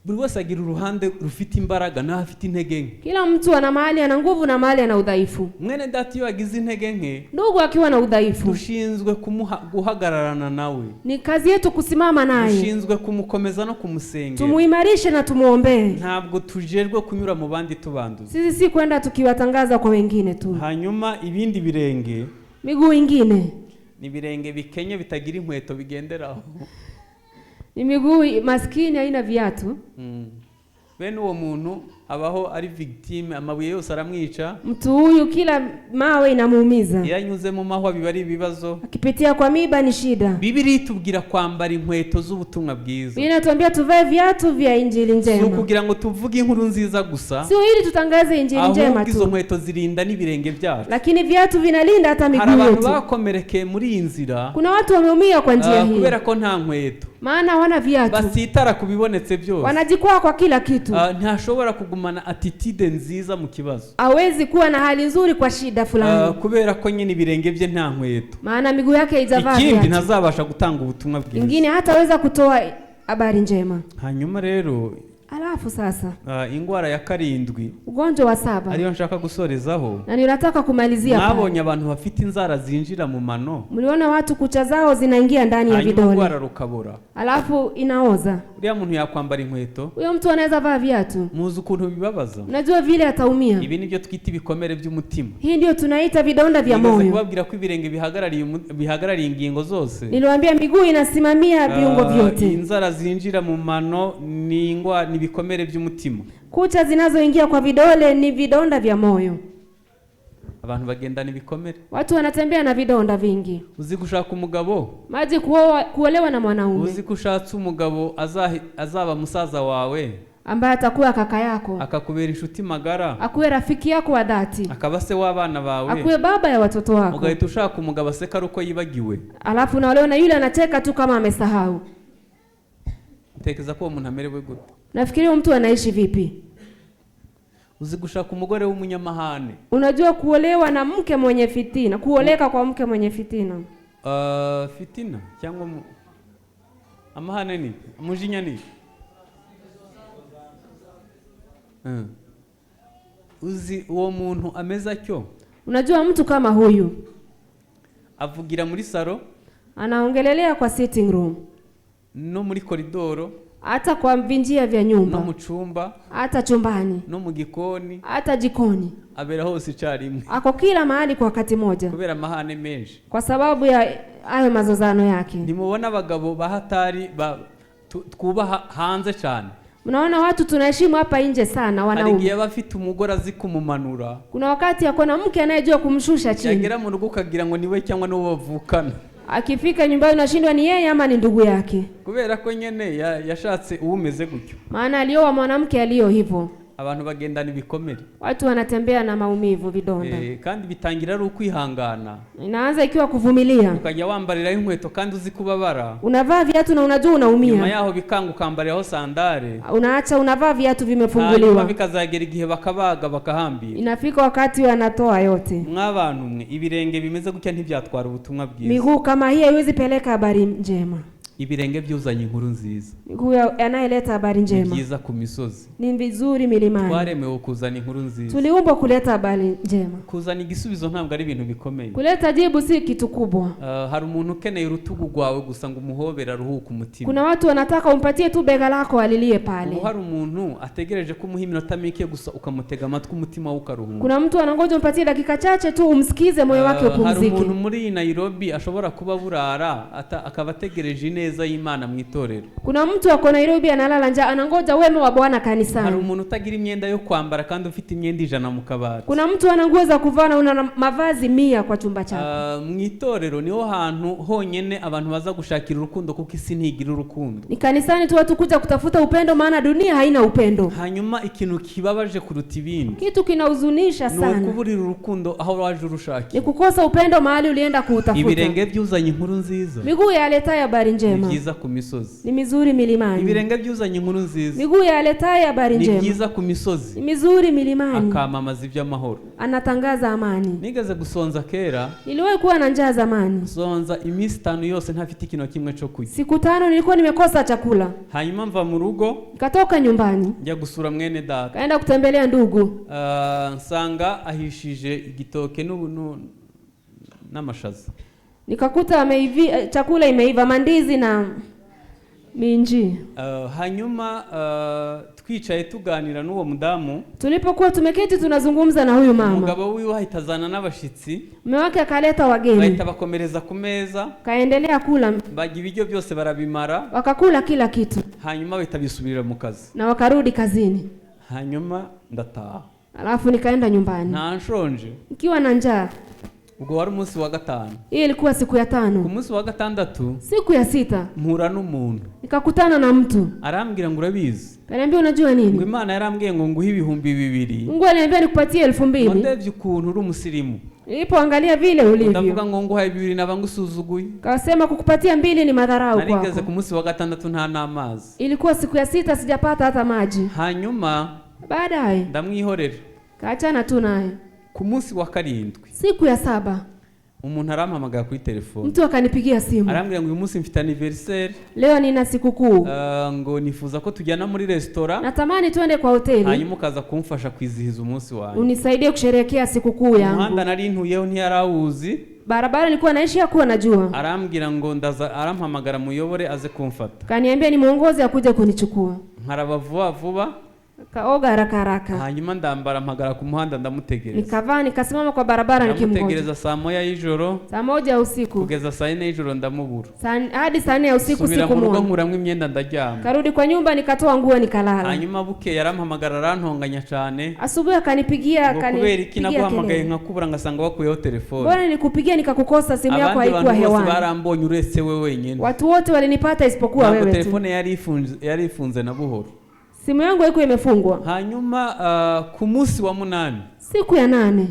Buri wese agira uruhande rufite imbaraga n'aho afite intege nke. Kila mtu ana mahali ana nguvu na mahali ana udhaifu. Mwene data iyo agize intege nke, ndugu akiwa na udhaifu, dushinzwe guhagararana nawe. Ni kazi yetu kusimama naye. Dushinzwe kumukomeza no kumusengera. Tumuimarishe na tumuombee. Ntabwo tujerwe kunyura mu bandi tubanduza. Sisi si kwenda tukiwatangaza kwa wengine tu. Hanyuma ibindi birenge, miguu ingine ni birenge bikenye bitagira inkweto bigenderaho. Ni miguu maskini haina viatu. Bene uwo muntu abaho ari victime, amabuye yose aramwica. Mtu huyu kila mawe inamuumiza. Iyo anyuze mu mahwa biba ari ibibazo. Akipitia kwa miba ni shida. Bibiliya itubwira kwambara inkweto z'ubutumwa bwiza. Biblia inatuambia tuvae viatu vya injili njema. Si ukugira ngo tuvuge inkuru nziza gusa. Sio ili tutangaze injili njema Ahubwo tu. izo nkweto zirinda n'ibirenge byacu. Lakini viatu vinalinda hata miguu Hari abantu yetu. bakomerekeye muri iyi nzira. Kuna watu wameumia kwa njia hii. Kubera ko nta nkweto. Maana hawana viatu. Basitara kubibonetse byose. Wanajikwaa kwa kila kitu. Ntashobora kugumana attitude nziza mu kibazo. Hawezi kuwa na hali nzuri kwa shida fulani. Kubera ko nyine ibirenge bye nta nkweto. Maana miguu yake haijavaa Ikindi viatu. ntazabasha gutanga ubutumwa bwiza. Ingine hataweza kutoa habari njema. Hanyuma rero Alafu sasa Ingwara ya karindwi ugonjwa wa saba ariyo nshaka gusorezaho. Na ninataka kumalizia pale. Mwabonye abantu bafite inzara zinjira mu mano, Mliona watu kucha zao zinaingia ndani ya hanyuma vidole, urwara rukabora. Alafu inaoza. Uriya muntu yakwambara inkweto? Huyo mtu anaweza vaa viatu? Muzi ukuntu bibabaza? Unajua vile ataumia. Ibi nibyo twita ibikomere by'umutima. Hii ndio tunaita vidonda vya Nigeze moyo. kubabwira ko ibirenge bihagarariye ingingo zose. Niliwaambia miguu inasimamia viungo vyote. Inzara zinjira mu mano ni ingwa ni ibikomere by'umutima. Kucha zinazoingia kwa vidole ni vidonda vya moyo. Abantu bagendana ibikomere. Watu wanatembea na vidonda vingi. Uzi gushaka umugabo, Maji kuolewa na mwanaume uzi ko ushatse umugabo azaba musaza wawe, ambaye atakuwa kaka yako, akakubera inshuti magara, akuwe rafiki yako wa dhati, akaba se w'abana bawe, akuwe baba ya watoto wako, ugahita ushaka umugabo aseka ari uko yibagiwe. Alafu unaolewa na yule anacheka tu kama amesahau. Utekereza ko uwo muntu amerewe gute? Nafikiria huyo mtu anaishi vipi? Uzi gushaka umugore w'umunyamahane. Unajua kuolewa na mke mwenye fitina, kuoleka kwa mke mwenye fitina. Fitina cyangwa amahane ni umujinya ni Uzi uwo muntu ameze atyo? Unajua mtu kama huyu Avugira muri salo, anaongelelea kwa sitting room, no muri koridoro, hata kwa vinjia vya no nyumba, mu cumba, hata chumbani, no mu gikoni, hata jikoni. Abera hose icyarimwe. Ako kila mahali kwa wakati moja, Kubera amahane menshi. kwa sababu ya hayo mazozano yake. Ntimubona abagabo ba hatari twubaha hanze cyane? Mnaona watu tunaheshimu hapa nje sana Hari wanaume. igihe aba afite umugore azi kumumanura, Kuna wakati ako na mke anayejua kumshusha chini. Yagera mu rugo ukagira ngo niwe cyangwa n'uwo bavukana. Akifika nyumbani unashindwa ni yeye ama ni ndugu yake. Kubera ko nyene yashatse uwumeze gutyo. Maana alioa mwanamke aliyo hivyo. Abantu bagendana ibikomere. Watu wanatembea na maumivu, vidonda. Kandi bitangira ari ukwihangana. Inaanza ikiwa kuvumilia. Ukajya wambariraho inkweto kandi uzi kubabara. Unavaa viatu na unajua unaumia. Nyuma yaho bikanga ukambariraho sandare. Unaacha unavaa viatu Hanyuma vimefunguliwa. bikazagera igihe bakabaga bakahambira. Inafika wakati wanatoa yote. Mwabantu mwe ibirenge bimeze gutya ntibyatwara ubutumwa bwiza. Miguu kama hii haiwezi peleka habari njema. Ibirenge byuzanye inkuru nziza. Miguu yanayeleta habari Ni njema. byiza ku misozi. Ni vizuri milimani. Twaremewe kuzana inkuru nziza. Tuliumbwa kuleta habari njema. Kuzana igisubizo ntabwo ari ibintu bikomeye. Kuleta jibu si kitu kubwa. Hari umuntu ukeneye urutugu rwawe gusa ngo umuhobere aruhuke umutima. Kuna watu wanataka umpatie tu bega lako alilie pale. Ubu hari umuntu ategereje ko umuha iminota mike gusa ukamutega amatwi umutima we ukaruhuka. Kuna mtu anangoja umpatie dakika chache tu umsikize moyo wake Hari upumzike. umuntu muri Nairobi ashobora kuba burara akaba ategereje ineza y'Imana mu itorero. Kuna mtu ako Nairobi analala njaa anangoja wema wa Bwana kanisani. Hari umuntu utagira imyenda yo kwambara kandi ufite imyenda 100 mu kabati. Kuna mtu ana nguo za kuvaa na una mavazi 100 kwa chumba chako. Mu itorero niho hantu honyene abantu baza gushakira urukundo kuko isi ntigira urukundo. Ni kanisani tu watu kuja kutafuta upendo maana dunia haina upendo. Hanyuma ikintu kibabaje kuruta ibindi. Kitu kinahuzunisha sana. Ni ukuburira urukundo aho waje urushakira. Ni kukosa upendo mahali ulienda kuutafuta. Ibirenge byuzanye inkuru nziza. Miguu yaletayo habari njema. Ni byiza ku misozi. Ni mizuri milimani. Ibirenge byuzanye inkuru nziza. Miguu yaletayo habari njema. Ni byiza ku misozi. Ni mizuri milimani. Akamamaza iby'amahoro. Anatangaza amani. Nigeze gusonza kera. Niliwahi kuwa na njaa zamani. Sonza iminsi 5 yose ntafite ikintu kimwe cyo kurya. Siku 5 nilikuwa nimekosa chakula. Hanyuma mva mu rugo. Nikatoka nyumbani. Njya gusura mwene data. Kaenda kutembelea ndugu. Nsanga ahishije igitoke n'amashaza. Nikakuta ameivi chakula imeiva, mandizi na minji. Hanyuma twicaye tuganira n'uwo mudamu. Tulipokuwa tumeketi tunazungumza na huyu mama. Umugabo wiwe ahitazana n'abashitsi. Mume wake akaleta wageni. Bahita bakomereza ku meza. Kaendelea kula. Bajya ibiryo byose barabimara. Wakakula kila kitu. Hanyuma bahita bisubirira mu kazi. Na wakarudi kazini. Hanyuma ndataha. Alafu nikaenda nyumbani. Nta nshonje. Nikiwa na njaa. Ubwo wari umunsi wa 5. Hii ilikuwa siku ya 5. Ku munsi wa 6. Siku ya 6. Mpura n'umuntu. Nikakutana na mtu. Arambwira ngo urabizi. Kaniambia unajua nini? Ngo Imana yarambwiye ngo nguhe 2000. Mungu aliniambia nikupatie 2000. Ndebye ukuntu uri umusirimu. Nilipoangalia vile ulivyo. Ndavuga ngo nguhaye 2 nabangusuzuguye. Kasema kukupatia 2 ni madharau kwako. Narigeze ku munsi wa 6 nta namazi. Ilikuwa siku ya 6 sijapata hata maji. Hanyuma baadaye ndamwihorera. Kaachana tu naye. Ku munsi wa 7. Siku ya 7. Umuntu arampamagara kuri telefone, Mtu akanipigia simu, arambwira ngo uyu munsi mfite anniversaire, leo nina sikukuu, ngo nifuza ko tujyana muri resitora, natamani twende kwa hoteli hanyuma ukaza kumfasha kwizihiza umunsi wanjye. Unisaidie kusherehekea sikukuu Umuhanda yangu. Nari ntuyeho ntiyarawuzi. Barabara nilikuwa naishi hakuwa najua. Arambwira ngo ndaza, arampamagara muyobore aze kumfata. Kaniambia ni mwongozi akuje kunichukua. Nkaraba vuba vuba, Kaoga haraka haraka, hanyuma ndambara, mpagara ku muhanda, ndamutegereza. Nikavaa, nikasimama kwa barabara nikimgoja. Ndamutegereza saa moya y'ijoro, Saa 1 usiku, kugeza saa yine y'ijoro ndamubura. Hadi saa 4 ya usiku Subira mu rugo, sikumwona. nkuramo imyenda, ndaryama. Karudi kwa nyumba, nikatoa nguo, nikalala. Hanyuma bukeye arampamagara, arantonganya cyane, Asubuhi akanipigia, ngo kubera iki akanipigia naguhamagaye kelele, nkakubura, ngasanga wakuyeho telefone? mbona nilikupigia nikakukosa, simu yako Abandi haikuwa bantu bose hewani. barambonye uretse we wenyine. Watu wote walinipata isipokuwa Ntabwo wewe tu. telefone yari ifunze na buhoro. Simu yangu haikuwa imefungwa. Hanyuma ku munsi wa munani, Siku ya nane,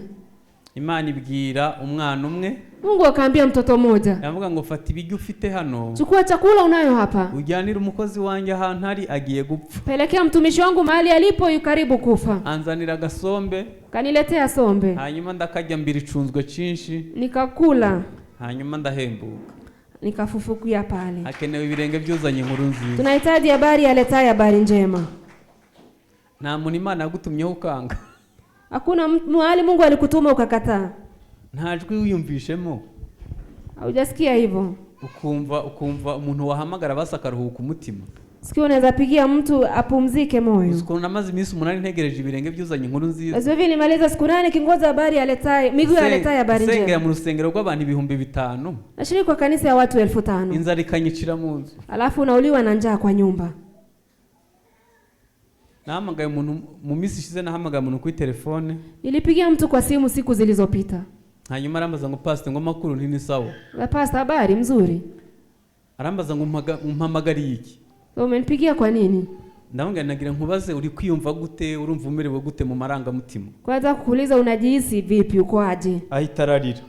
Imana ibwira umwana umwe, Mungu akaambia mtoto mmoja, aravuga ngo fata ibiryo ufite hano, chukua chakula unayo hapa, ujyanire umukozi wanjye ahantu ari, agiye gupfa. Pelekea mtumishi wangu mahali alipo, yu karibu kufa. Anzanira agasombe. Kaniletea sombe, Hanyuma ndakarya, mbira icunzwe cyinshi, nikakula, hanyuma ndahembuka. Nikafufukia pale. Hakenewe ibirenge byuzanye inkuru nziza. Tunahitaji habari aletaye habari njema. Nta muntu Imana yagutumyeho ukanga. Hakuna mahali Mungu alikutuma ukakataa. Nta jwi wiyumvishemo, Haujasikia hivyo? ukumva umuntu wahamagara basi akaruhuka umutima. Sikia, unaweza pigia mtu apumzike moyo. Uzi ukuntu namaze iminsi 8 ntegereje ibirenge byuzanye inkuru nziza? Sasa hivi nimaliza siku 8 kingoja habari aletaye miguu aletaye habari Nsengera njema. mu rusengero rw'abantu 5000, Nashiriki kwa kanisa ya watu 5000. Inzara ikanyicira mu nzu. Alafu unauliwa na njaa kwa nyumba. Nahamagaye umuntu mu minsi ishize, nahamagaye umuntu kuri telefone, Nilipigia mtu kwa simu siku zilizopita. Hanyuma arambaza ngo pasite, ngo amakuru? Nti ni sawa. "La pastor, habari mzuri. Arambaza ngo umpamagariye iki? Umenipigia kwa nini?" Ndamubwira, nagira nkubaze uri kwiyumva gute, urumva umerewe gute mu marangamutima? Kwanza kukuuliza unajihisi vipi, uko aje? Ahita ararira.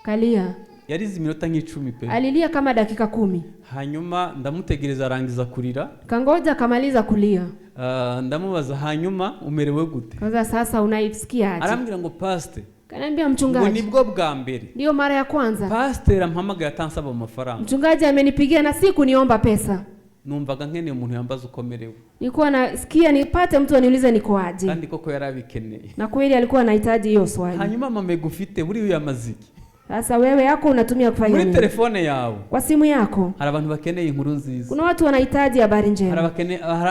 Kalia. Yarize iminota nk'icumi pe. Alilia kama dakika 10. Hanyuma ndamutegereza arangiza kurira. Kangoja akamaliza kulia. Ah, ndamubaza hanyuma umerewe gute? Kwanza sasa unaisikia aje? Arambwira ngo pasite, Kaniambia ngo mchungaji, nibwo bwa mbere ndiyo mara ya kwanza pasiteri ampamagaye atansaba amafaranga. Mchungaji amenipigia na si kuniomba pesa. Numvaga nkeneye umuntu yambaza uko merewe. Nilikuwa nasikia nipate mtu aniulize niko aje. Kandi koko yari abikeneye. Na kweli alikuwa anahitaji hiyo swali. Hanyuma amamega ufite buriya uyamaze iki? Sasa wewe yako unatumia kufanya Muri nini? Telefone yawe Kwa simu yako hari abantu bakeneye inkuru nziza. Kuna watu wanahitaji habari Hari njema.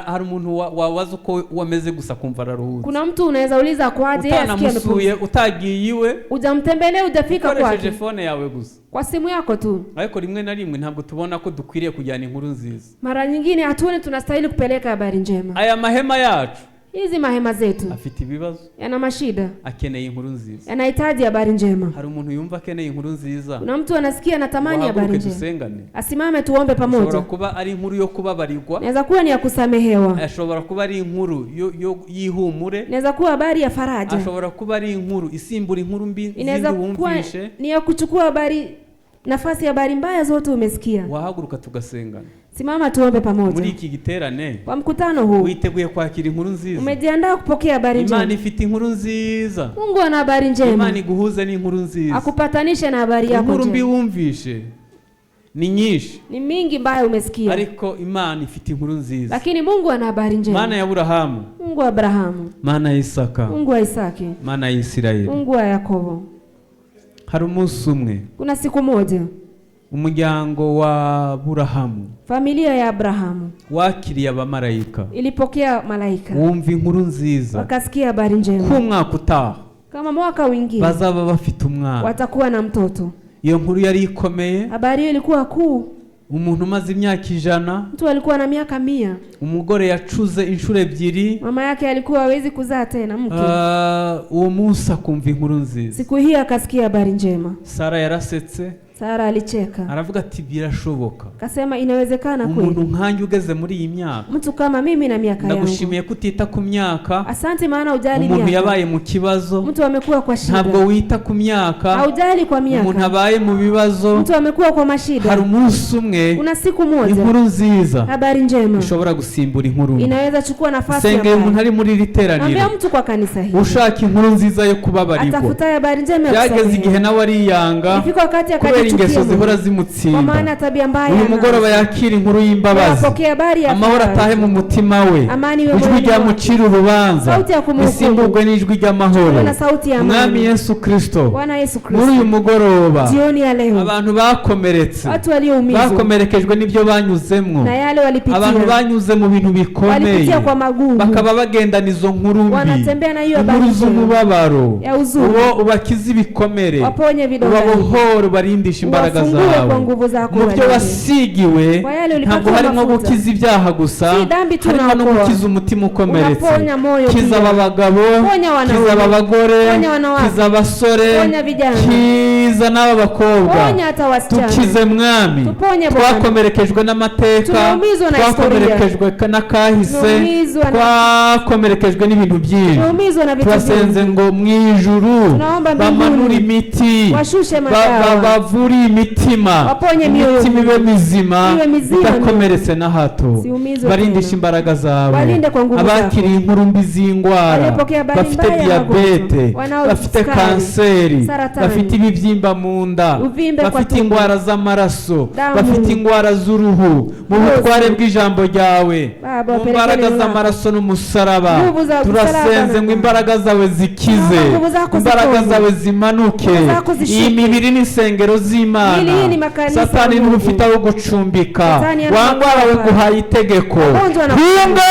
hari umuntu wabaza uko wameze gusa kumva araruhutse. Kuna mtu unaweza uliza kwaje, yeye asikie Utanamusuye, amepumzika. utagiye iwe, Hujamtembelea, hujafika ukoresheje kwake. phone yawe gusa. Kwa simu yako tu. Ariko rimwe na rimwe ntabwo tubona ko dukwiriye kujyana inkuru nziza. Mara nyingine hatuoni tunastahili kupeleka habari njema. Aya mahema yacu Hizi mahema zetu afite ibibazo, yana mashida, akeneye inkuru nziza. Yanahitaji habari njema. Hari umuntu yumva akeneye inkuru nziza, Kuna mtu anasikia anatamani habari uhaguruke njema, dusengane. Asimame tuombe Ashobora pamoja. Kuba ari inkuru yo kubabarirwa, Inaweza kuwa ni ya kusamehewa, ashobora kuba ari inkuru y'ihumure, inaweza kuwa habari ya faraja, ashobora kuba ari inkuru isimbura inkuru mbi inaweza zindi kuwa wumvishe. Ni ya kuchukua habari, nafasi ya habari mbaya zote umesikia. Wahaguruka tugasengana. Simama tuombe Muri pamoja. Iki giterane, Kwa mkutano huu, witeguye kwakira inkuru nziza? Umejiandaa kupokea habari Imana njema? ifite inkuru nziza. Mungu ana habari Imana njema, iguhuze n'inkuru nziza. Akupatanishe na habari yako Inkuru mbi njema. wumvishe ni nyinshi, Ni mingi mbaya umesikia, ariko Imana ifite inkuru nziza. Lakini Mungu ana habari Mana njema. ya Aburahamu, Mungu wa Abrahamu, Mana ya Isaka, Mungu wa Isaki, Mana ya Isirayeli. Mungu wa Yakobo. Hari umunsi umwe, Kuna siku moja umuryango wa Aburahamu familia ya Abrahamu wakiriye abamarayika, ilipokea malaika, wumva inkuru nziza wakasikia habari ko njema umwaka utaha kama mwaka wingine bazaba bafite umwana. Watakuwa na mtoto. Iyo nkuru yari ikomeye. Habari hiyo ilikuwa kuu. Umuntu umaze imyaka 100, Mtu alikuwa na miaka 100, umugore yacuze inshuro ebyiri, mama yake alikuwa hawezi kuzaa tena mke. Ah, uwo munsi akumva inkuru nziza. Siku hii akasikia habari njema. Sara yarasetse. Sara alicheka, Aravuga ati birashoboka. Akasema inawezekana Umuntu kweli, nkanjye ugeze muri iyi myaka. Mtu kama mimi na miaka yangu. Ndagushimiye kutita ku myaka. Asante maana ujali Umuntu miaka. Yabaye mu kibazo. Mtu amekuwa kwa Ntabwo shida, wita ku myaka. haujali kwa Umuntu miaka. abaye mu bibazo. Mtu amekuwa kwa Hari mashida. Umunsi umwe Kuna siku moja inkuru nziza habari njema ishobora gusimbura inkuru mbi. Inaweza chukua nafasi ya Sengeye umuntu mbaya. ari muri iri teraniro Ambia mtu kwa kanisa hili ushaka inkuru nziza yo kubabarirwa. Atafutaye habari njema ya Byageze igihe kusamehewa. nawe ariyanga Ifika wakati kubera akajichukia ingeso zihora mwenyewe, kwa zimutsinda. Maana tabia mbaya Uyu mugoroba anazo. yakira inkuru y'imbabazi, Apokee habari ya amahoro faraja. atahe mu mutima we. Amani iwe Ijwi moyoni mwake. ryamucira urubanza Sauti ya kumhukumu. isimburwe n'ijwi ry'amahoro. Tuwe na sauti ya amani. Mwami Yesu Kristo, Bwana Yesu muri uyu Kristo, mugoroba jioni ya leo abantu bakomeretse, watu walioumizwa bakomerekejwe n'ibyo banyuzemwo, na yale abantu walipitia, banyuze mu bintu bikomeye, walipitia kwa magumu, bakaba bagendana izo nkuru mbi, wanatembea na hiyo habari inkuru njema z'umubabaro, ya huzuni, uwo ubakize ibikomere, waponye vidonda, ubabohore, ubarindishe imbaraga uwafungue zawe kwa nguvu zako, mu byo walinde. Wasigiwe. Kwa yale ulipatiwa Ntabwo harimo mafuta. Gukiza ibyaha gusa, Si dhambi tu harimo no unaokoa. Gukiza umutima ukomeretse. Unaponya moyo Kiza pia. aba bagabo, Ponya wanaume. kiza aba bagore, Ponya wanawake. Kiza abasore, Ponya vijana. Kiza n'aba bakobwa. Ponya hata wasichana. Tukize Mwami. Tuponye Bwana. Twakomerekejwe n'amateka, Tumeumizwa na historia. twakomerekejwe n'akahise, Tumeumizwa na- twakomerekejwe n'ibintu byinshi. Tumeumizwa na vitu Turasenze vingi. ngo mu ijuru Tunaomba mbinguni. Bamanure imiti, Washushe madawa. Bavure imitima, Waponye mioyo. Imitima ibe mizima, Iwe mizima. Idakomeretse na hato. Siumizwe Barindishe tena. Imbaraga zawe. Walinde kwa nguvu Abakiriye inkuru mbi z'indwara, Waliopokea habari bafite mbaya ya diyabete, magonjwa, wanao bafite sukari, kanseri, saratani, bafite ibibyimba mu nda, uvimbe kwa bafite tumbo, indwara z'amaraso, damu, bafite indwara z'uruhu, mu Ngozi. Butware bw'ijambo ryawe, Baba, mu wapelekee mbaraga neno lako. Z'amaraso n'umusaraba, Nguvu za turasenze msalaba ngo na- imbaraga zawe zikize, Naomba nguvu zako imbaraga ziponye. Zawe zimanuke. Nguvu zako zishuke. Iyi mibiri ni insengero z'Imana. Mili hii ni makanisa ya Satani Mungu. ntufite aho gucumbika. Satani hana Wa ndwara we, makao. nguhaye itegeko, Wagonjwa wana- hunga,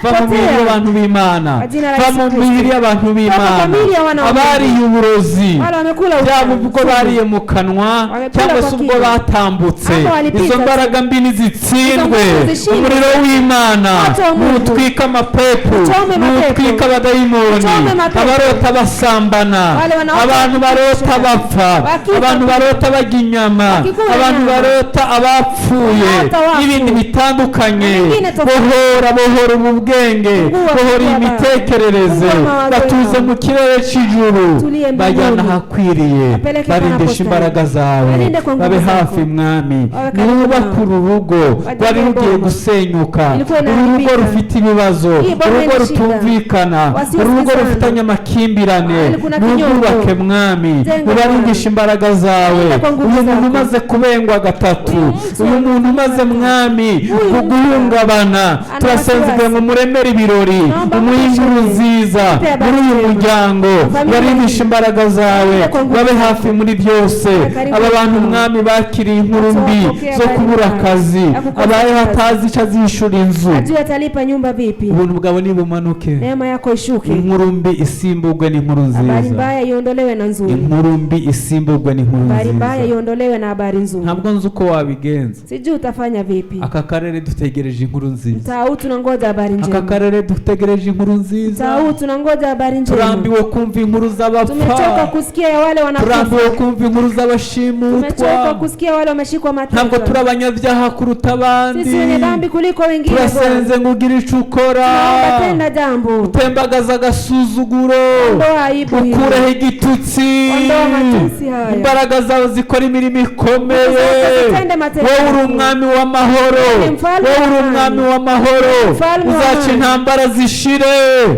va mu Potea. mibiri y'abantu b'Imana, Kwa jina la va Yesu mu Kristo. mibiri y'abantu Toka kwa b'Imana. miili ya wana wa Mungu. Abariye uburozi, Wale wamekula byaba uchawi. ubwo bariye mu kanwa Wamekula cyangwa kwa se ubwo kinywa. batambutse, Ama walipita. izo mbaraga mbi nizitsindwe. Izo nguvu zishindwe. Umuriro w'Imana Moto wa Mungu. nutwika amapepo, Uchome mapepo. nutwika abadayimoni, Uchome mapepo. Abarota basambana, Wale wanaota abantu barota bapfa, Wakifa. Abantu barota barya inyama, Wakikula abantu nyama. Barota abapfuye Wanaota wafu. N'ibindi bitandukanye. Na mengine tofauti. Bohora, bohora ubu bwenge, Fungua, bohora fungua imitekerereze, Fungua mawazo batuze yao. Mu kirere cy'ijuru, Tulie mbinguni. Bajyana ahakwiriye, Wapeleke barindishe panapostahili. Imbaraga zawe, Walinde kwa nguvu babe zako. Hafi Mwami. Wawe karibu Niwubake nao. uru rugo Wajenge rwari rugiye boma. Gusenyuka, Ilikuwa uru rugo inaharibika. Rufite ibibazo, Hii boma urugo ina shida. rutumvikana, Wasiosikizana. urugo rufitanye amakimbirane, Mahali kuna kinyongo. nurwubake Mwami, Jenga ubarindishe Bwana. Imbaraga zawe. Walinde kwa nguvu Uyu muntu zako. umaze kubengwa gatatu, Uyu mtu uyu muntu umaze Mwami Huyu mtu guhungabana, ana turasenze wasiwasi. Ngo muremere ibirori, Naomba umuhe inkuru mwishe. nziza Mpe habari muri uyu njema. muryango, Familia barindishe hii. Imbaraga zawe, Walinde kwa nguvu babe zako. Hafi muri byose. Karibu Aba bantu nao. Mwami bakiriye inkuru Watu mbi wapokea zo habari kubura mbaya. akazi, Ya kukosa abayeho kazi. atazi icyo azishyura inzu, Ajui atalipa nyumba vipi. Ubuntu bwawe nibumanuke, Neema yako ishuke. Inkuru mbi isimburwe n'inkuru Habari nziza, mbaya iondolewe na nzuri. Inkuru mbi isimburwe n'inkuru Habari mbaya nziza. iondolewe na habari nzuri. Ntabwo nzi uko wabigenza. Sijui utafanya vipi. Aka karere dutegereje inkuru nziza. Mtaa huu tunangoja habari Aka njema. karere dutegereje inkuru nziza. Mtaa huu tunangoja habari njema. Turambiwe kumva inkuru Tumechoka z'abapfa, kusikia ya wale wanakufa. turambiwe kumva inkuru Tumechoka z'abashimutwa. Kusikia wale wameshikwa Ntabwo mateka. turi abanyabyaha kuruta abandi. Sisi wenye dhambi kuliko wengine. Bwana. Turasenze ngo ugire icyo ukora, Tunaomba tenda jambo. Utembagaza agasuzuguro, Ondoa aibu hiyo. ukureho igitutsi, Ondoa matusi haya. Imbaraga zawe zikora imirimo ikomeye. Nguvu zako zitende matendo Wowe uri makuu. umwami w'amahoro, Ni mfalme wowe wa uri amani. Umwami w'amahoro, Mfalme wa uzaca amani. Intambara zishire,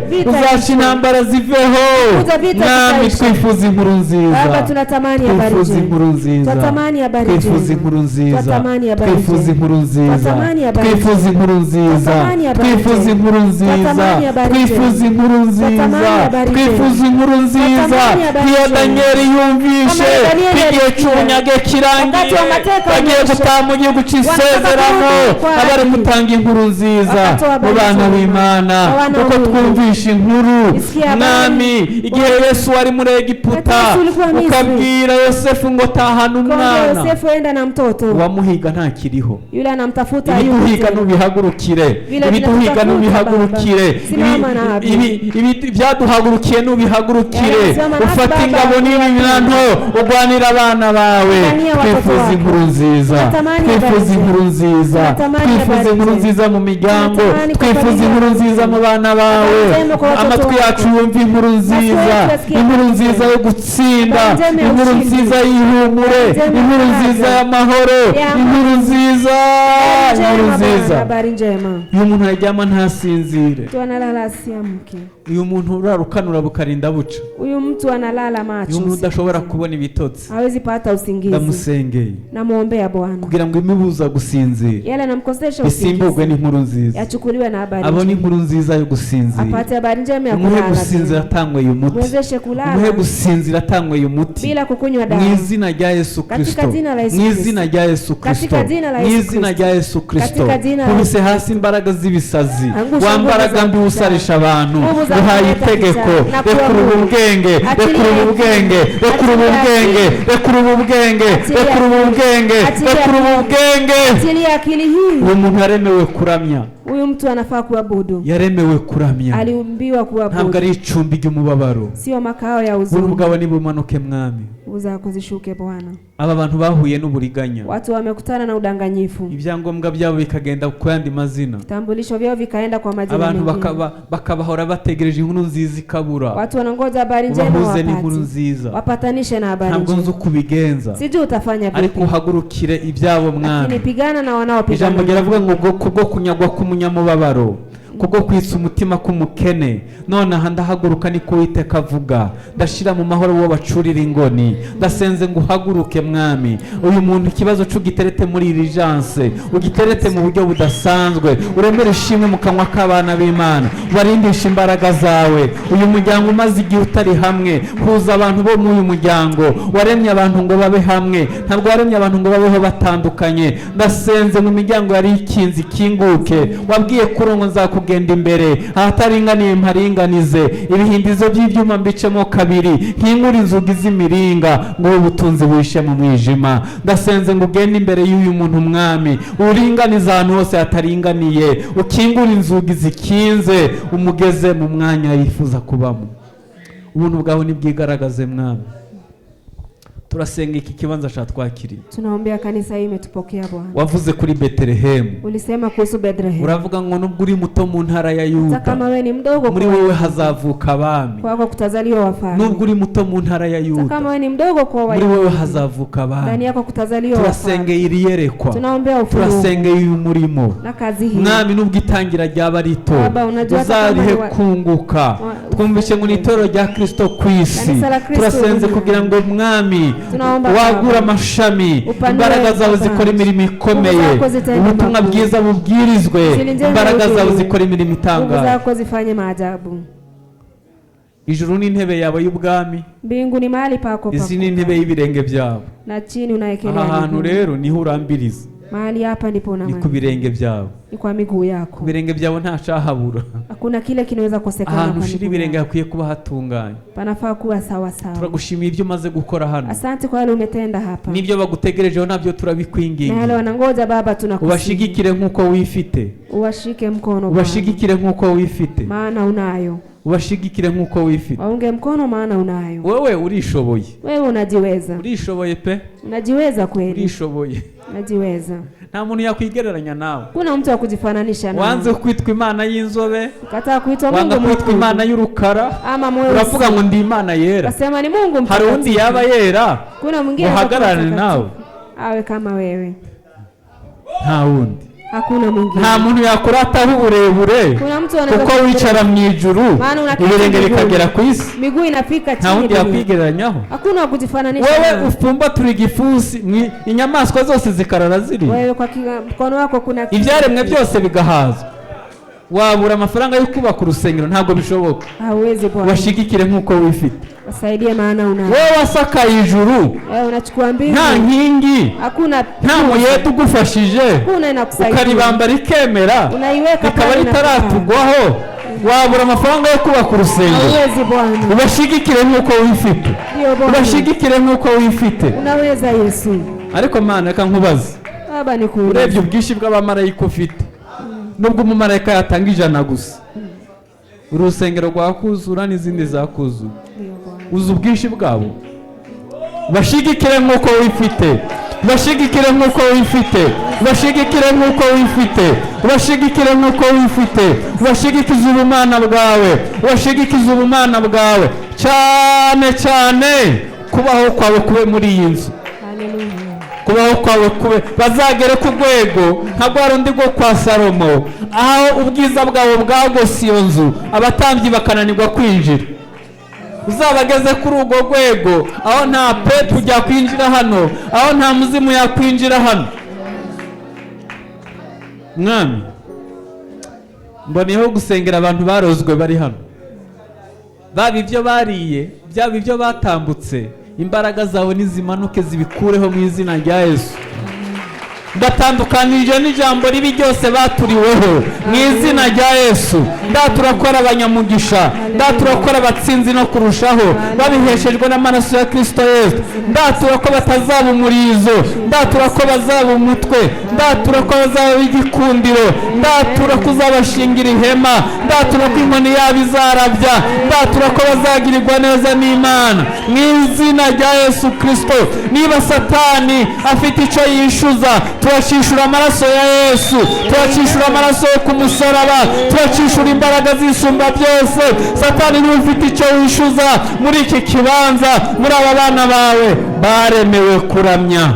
Vita uzaca ishe. Intambara ziveho. Kuza vita Mwami, zitaisha. Twifuza inkuru nziza, Baba, tunatamani habari twifuza njema. inkuru nziza, Twatamani habari twifuza njema. inkuru nziza, Twatamani habari twifuza njema. inkuru nziza, Twatamani habari twifuza njema. inkuru nziza, Twatamani habari twifuza njema. inkuru nziza, Twatamani habari twifuza njema. inkuru nziza, Twatamani habari njema. twifuza inkuru nziza. Twatamani habari Iyo njema. Daniyeli yumvishe Kama Danieli ko igihe alisikia. cy'ubunyage kirangiye, Wakati wa mateka bagiye umeisha. Gutaha mu gihugu cy'isezerano, Wanataka kurudi kwa abari ahadi. Gutanga inkuru nziza Wakatoa mu habari bana njema. b'Imana. Kwa wana wa Uko Mungu. Twumvishe inkuru Isikia habari. Mwami, igihe Yesu wari muri Egiputa Wakati Yesu ulikuwa Misri. ukabwira Bwira Yosefu ngo tahana Kwa umwana. Yosefu, enda na mtoto. Uwamuhiga ntakiriho. Yule anamtafuta yuko Ibituhiga tena. nubihagurukire. Vile Ibituhiga vinatutafuta, nubihagurukire. Baba. Simama nabyo. Ibyaduhagurukiye nubihagurukire. Yale, simama nasi, Ufate Baba. ingabo nini nto urwanira abana bawe. Pigania watoto Twifuza wako. inkuru nziza. Tunatamani Twifuza habari inkuru nziza. Tunatamani Twifuza habari inkuru njema. nziza mu miryango. Tunatamani kwa Twifuza familia. inkuru nziza mu bana bawe. Habari njema kwa watoto Amatwi wako. yacu yumva inkuru nziza. Masikio yetu Inkuru yasikie nziza yo gutsinda. Habari njema ya Inkuru ushindi. nziza y'ihumure. Habari njema ya Inkuru faraja. nziza y'amahoro. Ya amani. Inkuru nziza. Habari Inkuru njema Bwana, nziza. habari njema. Uyu muntu aryama ntasinzire. Mtu analala asiamke. Uyu muntu urarukanura bukarinda buca. Huyu mtu analala macho. Uyu muntu usiku udashobora mzima. kubona ibitotsi. Hawezi pata usingizi. Ndamusengeye Namwombea Bwana. kugira ngo imibuza gusinzira Yale anamkosesha bisimburwe usingizi. n'inkuru nziza. Yachukuliwe na habari Abone njema. inkuru nziza yo gusinzira. Apate habari njema ya Umuhe kulala. gusinzira atanyweye umuti. Mwezeshe kulala Umuhe gusinzira atanyweye umuti. bila kukunywa Mu dawa. izina rya Yesu Katika Kristo. jina la Yesu Mu Kristo. izina rya Yesu Kristo. Katika jina la Mu Yesu izina Kristo. rya Yesu Kristo. Katika jina la Nkubise hasi imbaraga z'ibisazi. Angusha Wa nguvu mbaraga za mbi kichaa. usarisha abantu. Nguvu za Uhaye kuleta itegeko. kichaa. Na Rekura kuamuru. ubu bwenge. Achilia Rekura ubu akili. bwenge. Rekura ubu Achilia bwenge. akili. Rekura ubu bwenge. Achilia Rekura ubu akili. bwenge. Achilia Rekura ubu akili. bwenge. Achilia akili hii. Uwo muntu yaremewe kuramya. Huyu mtu anafaa kuabudu. Yaremewe kuramya. Aliumbiwa Ntabwo kuabudu, ari icumbi ry'umubabaro. sio makao ya Ubuntu huzuni. bwawe nibumanuke mwami. Nguvu zako zishuke Bwana. Aba bantu bahuye n'uburiganya. Watu wamekutana na udanganyifu, Ibyangombwa byabo bikagenda ku yandi mazina. vitambulisho vyao vikaenda kwa majina Abantu mengine. bakabahora bategereje inkuru nziza ikabura. Watu wanangoja habari njema Ubahuze n'inkuru wapate, nziza. wapatanishe na habari Ntabwo nzi njema. uko ubigenza, Sijui utafanya ariko vipi, uhagurukire ibyabo lakini mwami. pigana na Ijambo wanaopigana. riravuga ngo kubwo kunyagwa k'umunyamubabaro, kubwo kwitsa umutima k'umukene, none aha ndahaguruka niko Uwiteka avuga, ndashira mu mahoro uwo bacurira ingoni. Ndasenze ngo uhaguruke mwami. Uyu muntu ikibazo c'ugiterete muri irijanse, ugiterete mu buryo budasanzwe, uremere ishimwe mu kanwa k'abana b'Imana, ubarindishe imbaraga zawe. Uyu muryango umaze igihe utari hamwe, huza abantu bo muri uyu muryango. Waremye abantu ngo babe hamwe, ntabwo waremye abantu ngo babeho batandukanye. Ndasenze mu miryango yari ikinze ikinguke. Wabwiye kuri ngo nzakugenda imbere, ahataringaniye mparinganize, ibihindizo by'ibyuma mbicemo kabiri, nkingure inzugi z'imiringa, ngo ubutunzi buhishe mu mwijima. Ndasenze ngo ugende imbere y'uyu muntu mwami, uringanize ahantu hose hataringaniye, ukingure inzugi zikinze, umugeze mu mwanya yifuza kubamo. Ubuntu bwawe nibwigaragaze mwami. Turasenga iki kibanza catwakiriye. Tunaombea kanisa hii imetupokea Bwana. Wavuze kuri Betelehemu. Ulisema kuhusu Bethlehem, Uravuga ngo nubwo uri muto mu ntara ya hata Yuda, kama wewe ni mdogo muri kwa wowe hazavuka abami. kwako kutazaliwa wafalme. Nubwo uri muto mu ntara ya Hata Yuda, kama wewe ni mdogo kwa muri wowe Wayahudi, hazavuka ndani abami. yako kutazaliwa wafalme. Turasengeye iri yerekwa. Tunaombea ufunuo Turasengeye uyu murimo na kazi hii. mwami. Nubwo itangira ryaba rito, Baba, unajua hata kama uzarihe ni wa- kunguka. Twumvishe ngo ni itorero rya Kristo ku isi. Kanisa la Kristo Turasenze duniani. kugira ngo mwami Tunaomba wagure Baba, amashami, upanue imbaraga zawe mabanja. zikora imirimo ikomeye, Nguvu zako zitende ubutumwa makuu. bwiza bubwirizwe, Injili njema imbaraga zawe ihubiriwe. zikora imirimo Nguvu itangaje. zako zifanye maajabu. Ijuru ni intebe yawe y'ubwami, Mbingu ni mahali pako pa isi ni kukaa, intebe y'ibirenge byawe. na chini unaekelea Aha hantu miguu. rero niho urambiriza, Mahali hapa ndipo ni ku una birenge byawe. ni kwa miguu Ku yako. birenge byawe ntacahabura. Hakuna kile kinaweza kukosekana Ahantu kwa ushira miguu ibirenge yako. hakwiye kuba hatunganye. Panafaa kuwa sawa sawa. Turagushimiye ibyo umaze gukora hano. Asante kwa yale umetenda hapa N'ibyo bagutegerejeho nabyo na yale turabikwingingira. wanangoja Baba, tunakusihi Ubashigikire nk'uko wifite. uwashike mkono Bwana, Ubashigikire nk'uko wifite. maana unayo. Ubashigikire nk'uko wifite. Waunge mkono maana unayo. Wowe urishoboye. Wewe unajiweza, Urishoboye pe. unajiweza kweli, Urishoboye. unajiweza. Nta muntu yakwigereranya nawe. Kuna mtu wa kujifananisha Wanze nawe. kwitwa Imana y'inzobe, Ukataa kuitwa wanga Mungu kwitwa Imana mwekundu y'urukara, ama mweusi, uravuga ngo ndi Imana yera. ukasema ni Mungu Hari undi mtakatifu. yaba yera Kuna mwingine atakuwa uhagararane mtakatifu. nawe? Awe kama wewe, Nta wundi. hakuna mwingine. Nta muntu yakurataho uburebure, Kuna mtu anaweza kuko wicara mu ijuru, Maana unaketi ibirenge mbinguni. bikagera ku isi. Miguu inafika Nta chini wundi dunia. yakwigereranyaho. Hakuna wa kujifananisha Wewe nawe. ufumbatura igifusi, inyamaswa zose zikarara ziri, Wewe kwa mkono wako kuna kitu. ibyaremwe byose bigahazwa. Wabura amafaranga yo kubaka urusengero? Ntabwo bishoboka. Hauwezi Bwana. Ubashigikire nk'uko wifite. Wasaidie maana unayo. Wowe wasakaye ijuru Wewe unachukua mbingu. nta nkingi, Hakuna nta muyede ugufashije, hakuna inakusaidia. ukaribamba rikemera, Unaiweka rikaba pale na ritaratugwaho. Wabura amafaranga yo kubaka urusengero? Hauwezi Bwana. Ubashigikire nk'uko wifite. Ndio Bwana. Ubashigikire nk'uko wifite. Unaweza Yesu. Ariko Mana, reka nkubaze. Baba, nikuulize. Urebye ubwinshi bw'abamarayika ufite, nubwo umumarayika yatanga 100 gusa, urusengero rwakuzura n'izindi zakuzura. Ndio Bwana. Uzi ubwinshi bwabo? Bashigikire nk'uko wifite, bashigikire nk'uko wifite, bashigikire nk'uko wifite, bashigikire nk'uko wifite, bashigikize ubumana bwawe, bashigikize ubumana bwawe cyane cyane. Kubaho kwawe kube muri iyi nzu. Haleluya. Kubaho kwawe kube, bazagere ku rwego nka rwa rundi rwo kwa Salomo, aho ubwiza bwawe bwagose iyo nzu, abatambyi bakananirwa kwinjira. Uzabageze kuri urwo rwego, aho nta pepu yakwinjira hano, aho nta muzimu yakwinjira hano. Mwami, mboneyeho gusengera abantu barozwe bari hano, baba ibyo bariye, byaba ibyo batambutse, imbaraga zawe nizimanuke zibikureho mu izina rya Yesu. Ndatandukanije n'ijambo ribi ryose baturiweho mu izina rya Yesu. Ndaturakora abanyamugisha, ndaturakora abatsinzi no kurushaho, babiheshejwe n'amaraso ya Kristo Yesu. Ndatura ko batazaba umurizo, ndatura ko bazaba umutwe, ndatura ko bazaba igikundiro, ndatura ko uzabashingira ihema, ndatura ko inkoni yabo izarabya, ndatura ko bazagirirwa neza n'Imana mu izina rya Yesu Kristo. Niba Satani afite icyo yishyuza, turacishura amaraso ya Yesu, turacishura amaraso yo ku musaraba, turacishura imbaraga zisumba byose. Satani, niba ufite icyo wishyuza muri iki kibanza, muri aba bana bawe baremewe kuramya,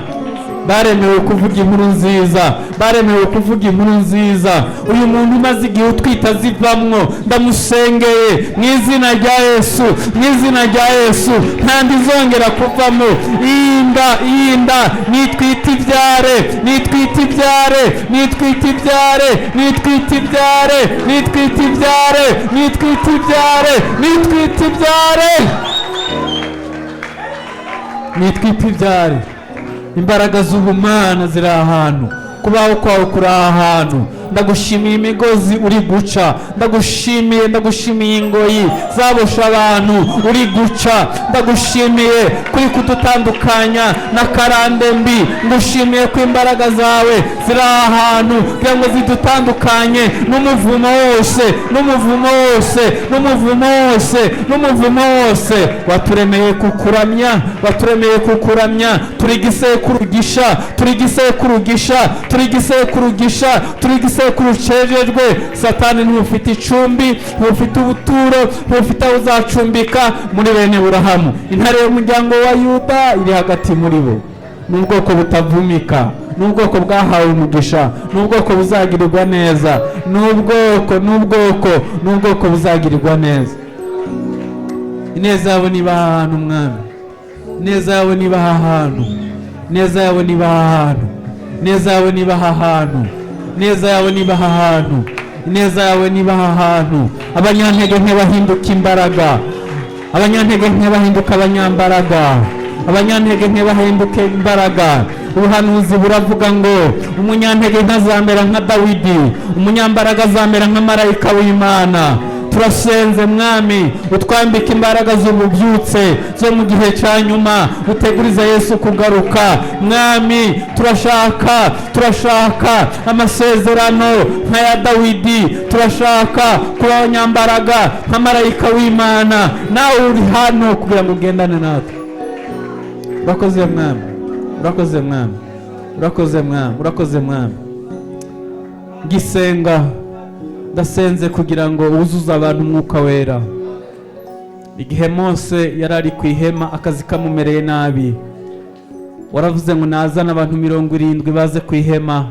baremewe kuvuga inkuru nziza, baremewe kuvuga inkuru nziza. Uyu muntu umaze igihe utwita zivamwo, ndamusengeye mu izina rya Yesu, mu izina rya Yesu, nta izongera kuvamo. Iyi nda, iyi nda nitwite ibyare, nitwite ibyare, nitwite ibyare, nitwite ibyare, nitwite ibyare, nitwite ibyare, nitwite ibyare, nitwite ibyare. Imbaraga z'ubumana ziri ahantu, kubaho kwawe kuri ahantu. Ndagushimiye imigozi uri guca, ndagushimiye, ndagushimiye ingoyi zabosha abantu uri guca, ndagushimiye kuri kudutandukanya na karande mbi, ngushimiye ko imbaraga zawe ziri ahantu kugira ngo zidutandukanye n'umuvumo wose, n'umuvumo wose, n'umuvumo wose, n'umuvumo wose. Waturemeye kukuramya, waturemeye kukuramya. Turi igisekuru gisha, turi igisekuru gisha, turi igisekuru gisha, turi igisekuru cejejwe. Satani, ntufite icumbi, ntufite ubuturo, ntufite aho uzacumbika muri bene Burahamu. Intare y'umuryango wa Yuda iri hagati muri bo. Ni ubwoko butavumika, ni ubwoko bwahawe umugisha, ni ubwoko buzagirirwa neza, ni ubwoko, ni ubwoko, ni ubwoko buzagirirwa neza. Ineza yabo niba ahantu, Mwami, ineza yawe niba ahantu, ineza yawe niba ahantu, ineza yawe niba ahantu, ineza yawe niba ahantu, ineza yawe niba ahantu. Abanyantege nke bahinduka imbaraga, abanyantege nke bahinduka abanyambaraga, abanyantege nke bahinduka imbaraga. Ubuhanuzi buravuga ngo umunyantege ntazamera nka Dawidi, umunyambaraga azamera nka marayika w'Imana. Turasenze Mwami, utwambike imbaraga z'ububyutse zo mu gihe cya nyuma, uteguriza Yesu kugaruka. Mwami, turashaka, turashaka amasezerano nk'aya Dawidi, turashaka kuba abanyambaraga nka marayika w'Imana. Nawe uri hano kugira ngo ugendane natwe. Urakoze Mwami, urakoze Mwami, urakoze Mwami, urakoze Mwami. Ngisenga, ndasenze kugira ngo wuzuze abantu umwuka wera. Igihe Mose yari ari ku ihema, akazi kamumereye nabi, waravuze ngo nazane abantu 70 baze ku ihema,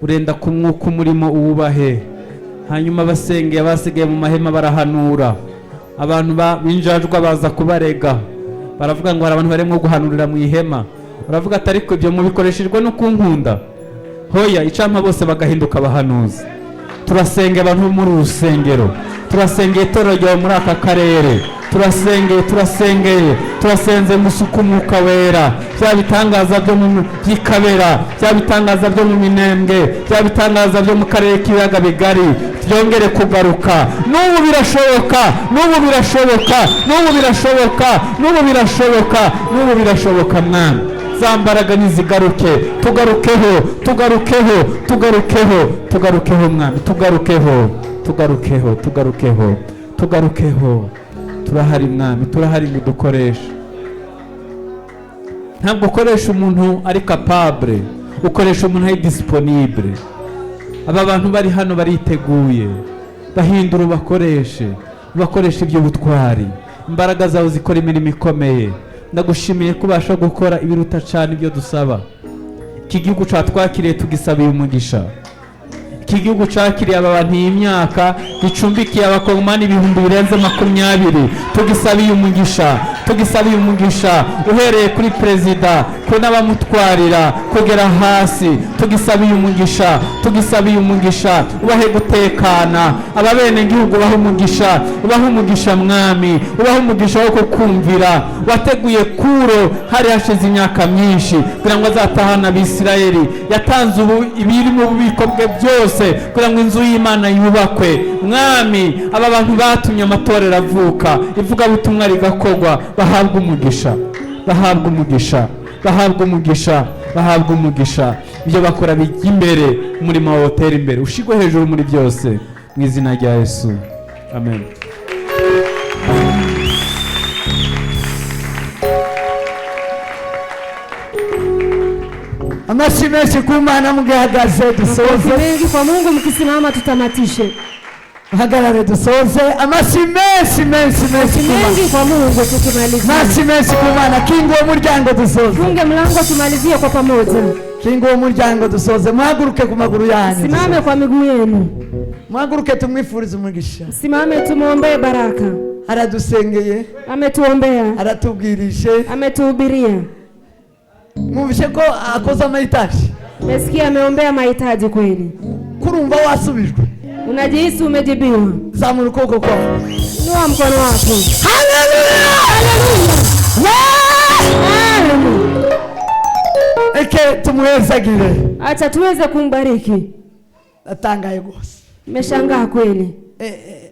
urenda ku mwuka umurimo uwubahe. Hanyuma abasengeye basigaye mu mahema barahanura, abantu b'injajwa baza kubarega, baravuga ngo hari abantu barimo guhanurira mu ihema. Baravuga ati ariko ibyo mubikoreshejwe no kunkunda? Hoya, icampa bose bagahinduka abahanuzi. Turasenga abantu muri uru rusengero, turasenga itorero ryawe muri aka karere. Turasengeye, turasengeye, turasenze musuku umwuka wera. Bya bitangaza byo mu by'Ikabera, bya bitangaza byo mu Minembwe, bya bitangaza byo mu karere k'ibiyaga bigari byongere kugaruka. N'ubu birashoboka, n'ubu birashoboka, n'ubu birashoboka, n'ubu birashoboka, n'ubu birashoboka Mwami. Za mbaraga nizigaruke, tugarukeho, tugarukeho, tugarukeho, tugarukeho Mwami, tugarukeho, tugarukeho, tugarukeho, tugarukeho. Turahari Mwami, turahari ngo dukoreshe. Ntabwo ukoresha umuntu ari capable, ukoresha umuntu ari disponible. Aba bantu bari hano bariteguye, bahindura ubakoreshe, ubakoreshe iby'ubutwari. Imbaraga zawe zikora imirimo ikomeye. Ndagushimiye ko ubasha gukora ibiruta cyane ibyo dusaba. Iki gihugu cyatwakiriye tugisabiye umugisha. Iki gihugu cyakiriye aba bantu iyi myaka, gicumbikiye abakongomani 20,000, tugisabiye umugisha, tugisabiye umugisha, uhereye kuri perezida ko n'abamutwarira kugera hasi. Tugisabiye umugisha, tugisabiye umugisha, ubahe gutekana, ababenegihugu ubahe umugisha, ubahe umugisha Mwami, ubahe umugisha wo kukumvira. Wateguye Kuro hari hashize imyaka myinshi kugira ngo azatahane Abisirayeli. Yatanze ubu ibiri mu bubiko bwe byose kugira ngo inzu y'Imana yubakwe. Mwami, aba bantu batumye amatorero avuka, ivugabutumwa rigakorwa, bahabwa umugisha, bahabwa umugisha, bahabwa umugisha, bahabwa umugisha. Ibyo bakora bijya imbere, umurimo wawe utera imbere, ushigwe hejuru muri byose, mu izina rya Yesu, amen. Amashyi menshi ku Mana mugihagaze dusoze. Mengi kwa Mungu mkisimama tutamatishe. Hagarare dusoze. Amashyi menshi menshi menshi ku Mana. Mengi kwa Mungu tukimalizia. Amashyi menshi ku Mana. Kinga uwo muryango dusoze. Funge mlango tumalizie kwa pamoja. Kinga uwo muryango dusoze. Muhaguruke ku maguru yanyu. Simame kwa miguu yenu. Muhaguruke tumwifurize umugisha. Simame tumuombee baraka. Aradusengeye. Ametuombea. Aratubwirije. Ametuhubiria. Mwumvishe ko akoze amahitaji. Umesikia ameombea mahitaji kweli. Kurumva wasubijwe. Unajihisi umejibiwa. Zamura ukuboko kwawe. Inua mkono wako. Haleluya! Haleluya! Eke tumuhezagire. Acha tuweze kumbariki. Natangaye rwose. Nimeshangaa kweli.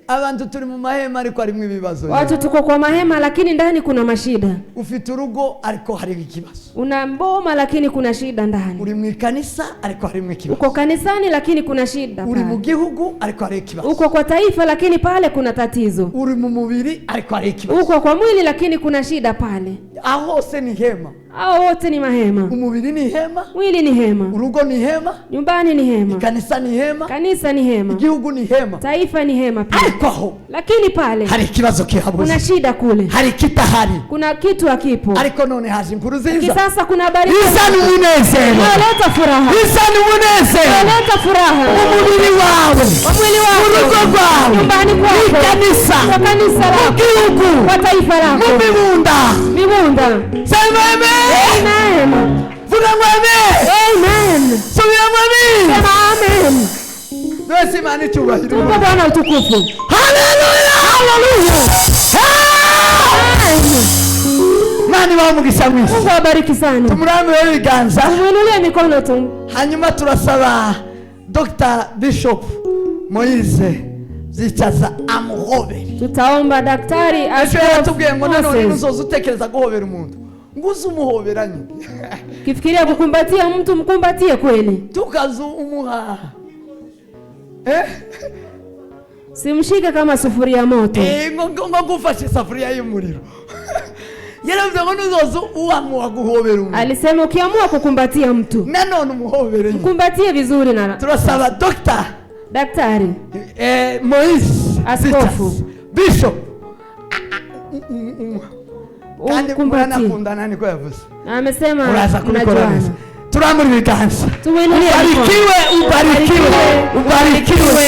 Abantu turi mu mahema ariko harimo ibibazo. Watu tuko kwa mahema lakini ndani kuna mashida. Ufite urugo ariko hari ikibazo. Una mboma lakini kuna shida ndani. Uri mu ikanisa ariko harimo ikibazo. Uko kanisani lakini kuna shida. Uri mu gihugu ariko hari ikibazo. Uko kwa taifa lakini pale kuna tatizo. Uri mu mubiri ariko hari ikibazo. Uko kwa mwili lakini kuna shida pale. Aho hose ni hema. Hao wote ni mahema. Umubiri ni hema. Mwili ni hema. Urugo ni hema. Nyumbani ni hema. Kanisa ni hema. Kanisa ni hema. Igihugu ni hema. Taifa ni hema pia. Ariko aho. Lakini pale hari ikibazo kihabuze. Kuna shida kule. Hari kitahari. Kuna kitu hakipo. Ariko none haje inkuru nziza. Sasa kuna habari. Isa ni umunezero. Inaleta furaha. Isa ni umunezero. Inaleta furaha. Umubiri wawe. Mwili wako. Urugo rwawe. Nyumbani kwako. Ikanisa. Kwa kanisa lako. Igihugu. Kwa taifa lako. Mu mibunda. Mibunda. Sema amen. Amen. Vuga ngo amen. Amen. Subira ngo amen. Sema amen. Twese Imana icyubahiro. Tumpe Bwana utukufu. Haleluya. Haleluya. Amen. Imana ibahe umugisha mwinshi. Mungu awabariki sana. Tumurambure ibiganza. Tumuinulie mikono tu. Hanyuma turasaba Dr. Bishop Moise Zicaza amuhobere. Tutaomba daktari Ejo yaratubwiye ngo nanone Moses. nuzoza utekereza guhobera umuntu nguze umuhoberanye. Kifikiria kukumbatia mtu mkumbatie kweli. Tukazu umuha. Simshike kama sufuria moto. Ngo ngufashe safuria y'umuriro. Yaravuze ngo nuzoza uamua guhobera umuntu. Alisema ukiamua kukumbatia mtu nanone umuhobere. Mkumbatie vizuri na turasaba Dr. Daktari Moise Askofu Bishop kandi muranakundana niko yavuze. Amesema uraza kubikora neza. Turamura ibiganza. Tuinulie mikono. Ubarikiwe, ubarikiwe, ubarikiwe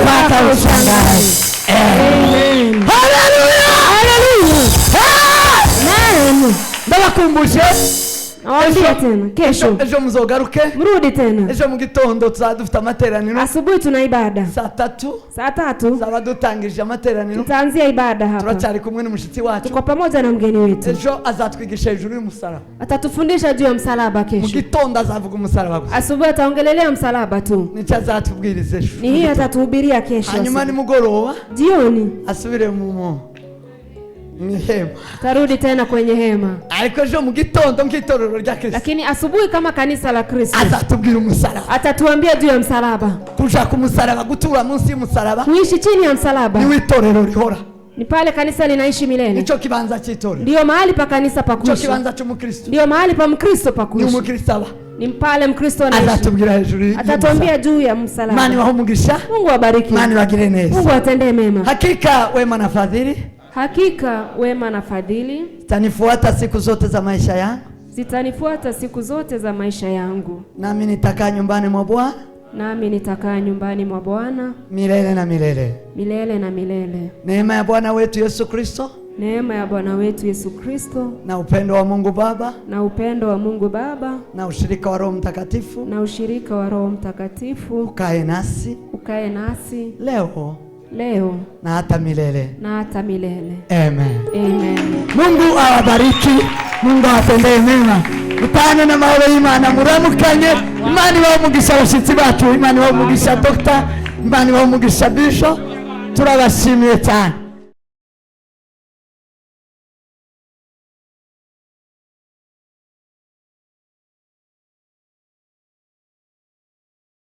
mpaka ushangae. Amen. Haleluya! Haleluya. Amen. Ndabakumbushe. Nawaambia tena kesho Ejo muzogaruke. Mrudi tena. Ejo mu gitondo tuzaba dufite amateraniro. Asubuhi tuna ibada. Saa tatu Saa 3 tuzaba dutangije amateraniro. tutaanzia ibada hapa. Turacyari kumwe n'umushyitsi wacu. Tuko pamoja na mgeni wetu. Ejo azatwigisha hejuru y'umusaraba. Atatufundisha juu ya msalaba Mu kesho. gitondo azavuga umusaraba gusa. Asubuhi ataongelelea msalaba tu. Nicyo azatubwiriza ejo. Ni hiyo atatuhubiria kesho. Hanyuma asubuhi. nimugoroba Jioni asubire mu ihema. tarudi tena kwenye hema. Ariko ejo mu gitondo nk'itorero rya Kristo Lakini asubuhi kama kanisa la Kristo azatubwira umusaraba. atatuambia juu ya msalaba. Kuja ku musaraba, gutura munsi y'umusaraba Kuishi chini ya msalaba niwo itorero rihora. ni pale kanisa linaishi milele. Nicyo kibanza cy'itorero. Ndiyo mahali pa kanisa pa Nicyo kuishi. kibanza cy'umukristo. Ndiyo mahali pa Mkristo pa Ni kuishi. umukristo aba. Ni pale Mkristo anaishi. Azatubwira hejuru y'umusaraba. Atatuambia juu ya Imana msalaba. ibahe umugisha. Mungu awabariki. Imana ibagire neza. Mungu atendee mema. Hakika wema na fadhili Hakika wema na fadhili zitanifuata siku zote za maisha yangu, zitanifuata siku zote za maisha yangu, nami nitakaa nyumbani mwa Bwana nami nitakaa nyumbani mwa Bwana milele na milele. milele na milele. Neema ya Bwana wetu Yesu Kristo Neema ya Bwana wetu Yesu Kristo na upendo wa Mungu Baba na upendo wa Mungu Baba na ushirika wa Roho Mtakatifu na ushirika wa Roho Mtakatifu ukae nasi ukae nasi leo leo na hata milele. na hata milele. Amen. Amen. Mungu awabariki, Mungu awatendee mema. Mutane n'amahoro y'Imana, muramukanye. Imana ibahe umugisha abashyitsi bacu, Imana ibahe umugisha Dr. Imana ibahe umugisha Bishop. Turabashimiye cyane.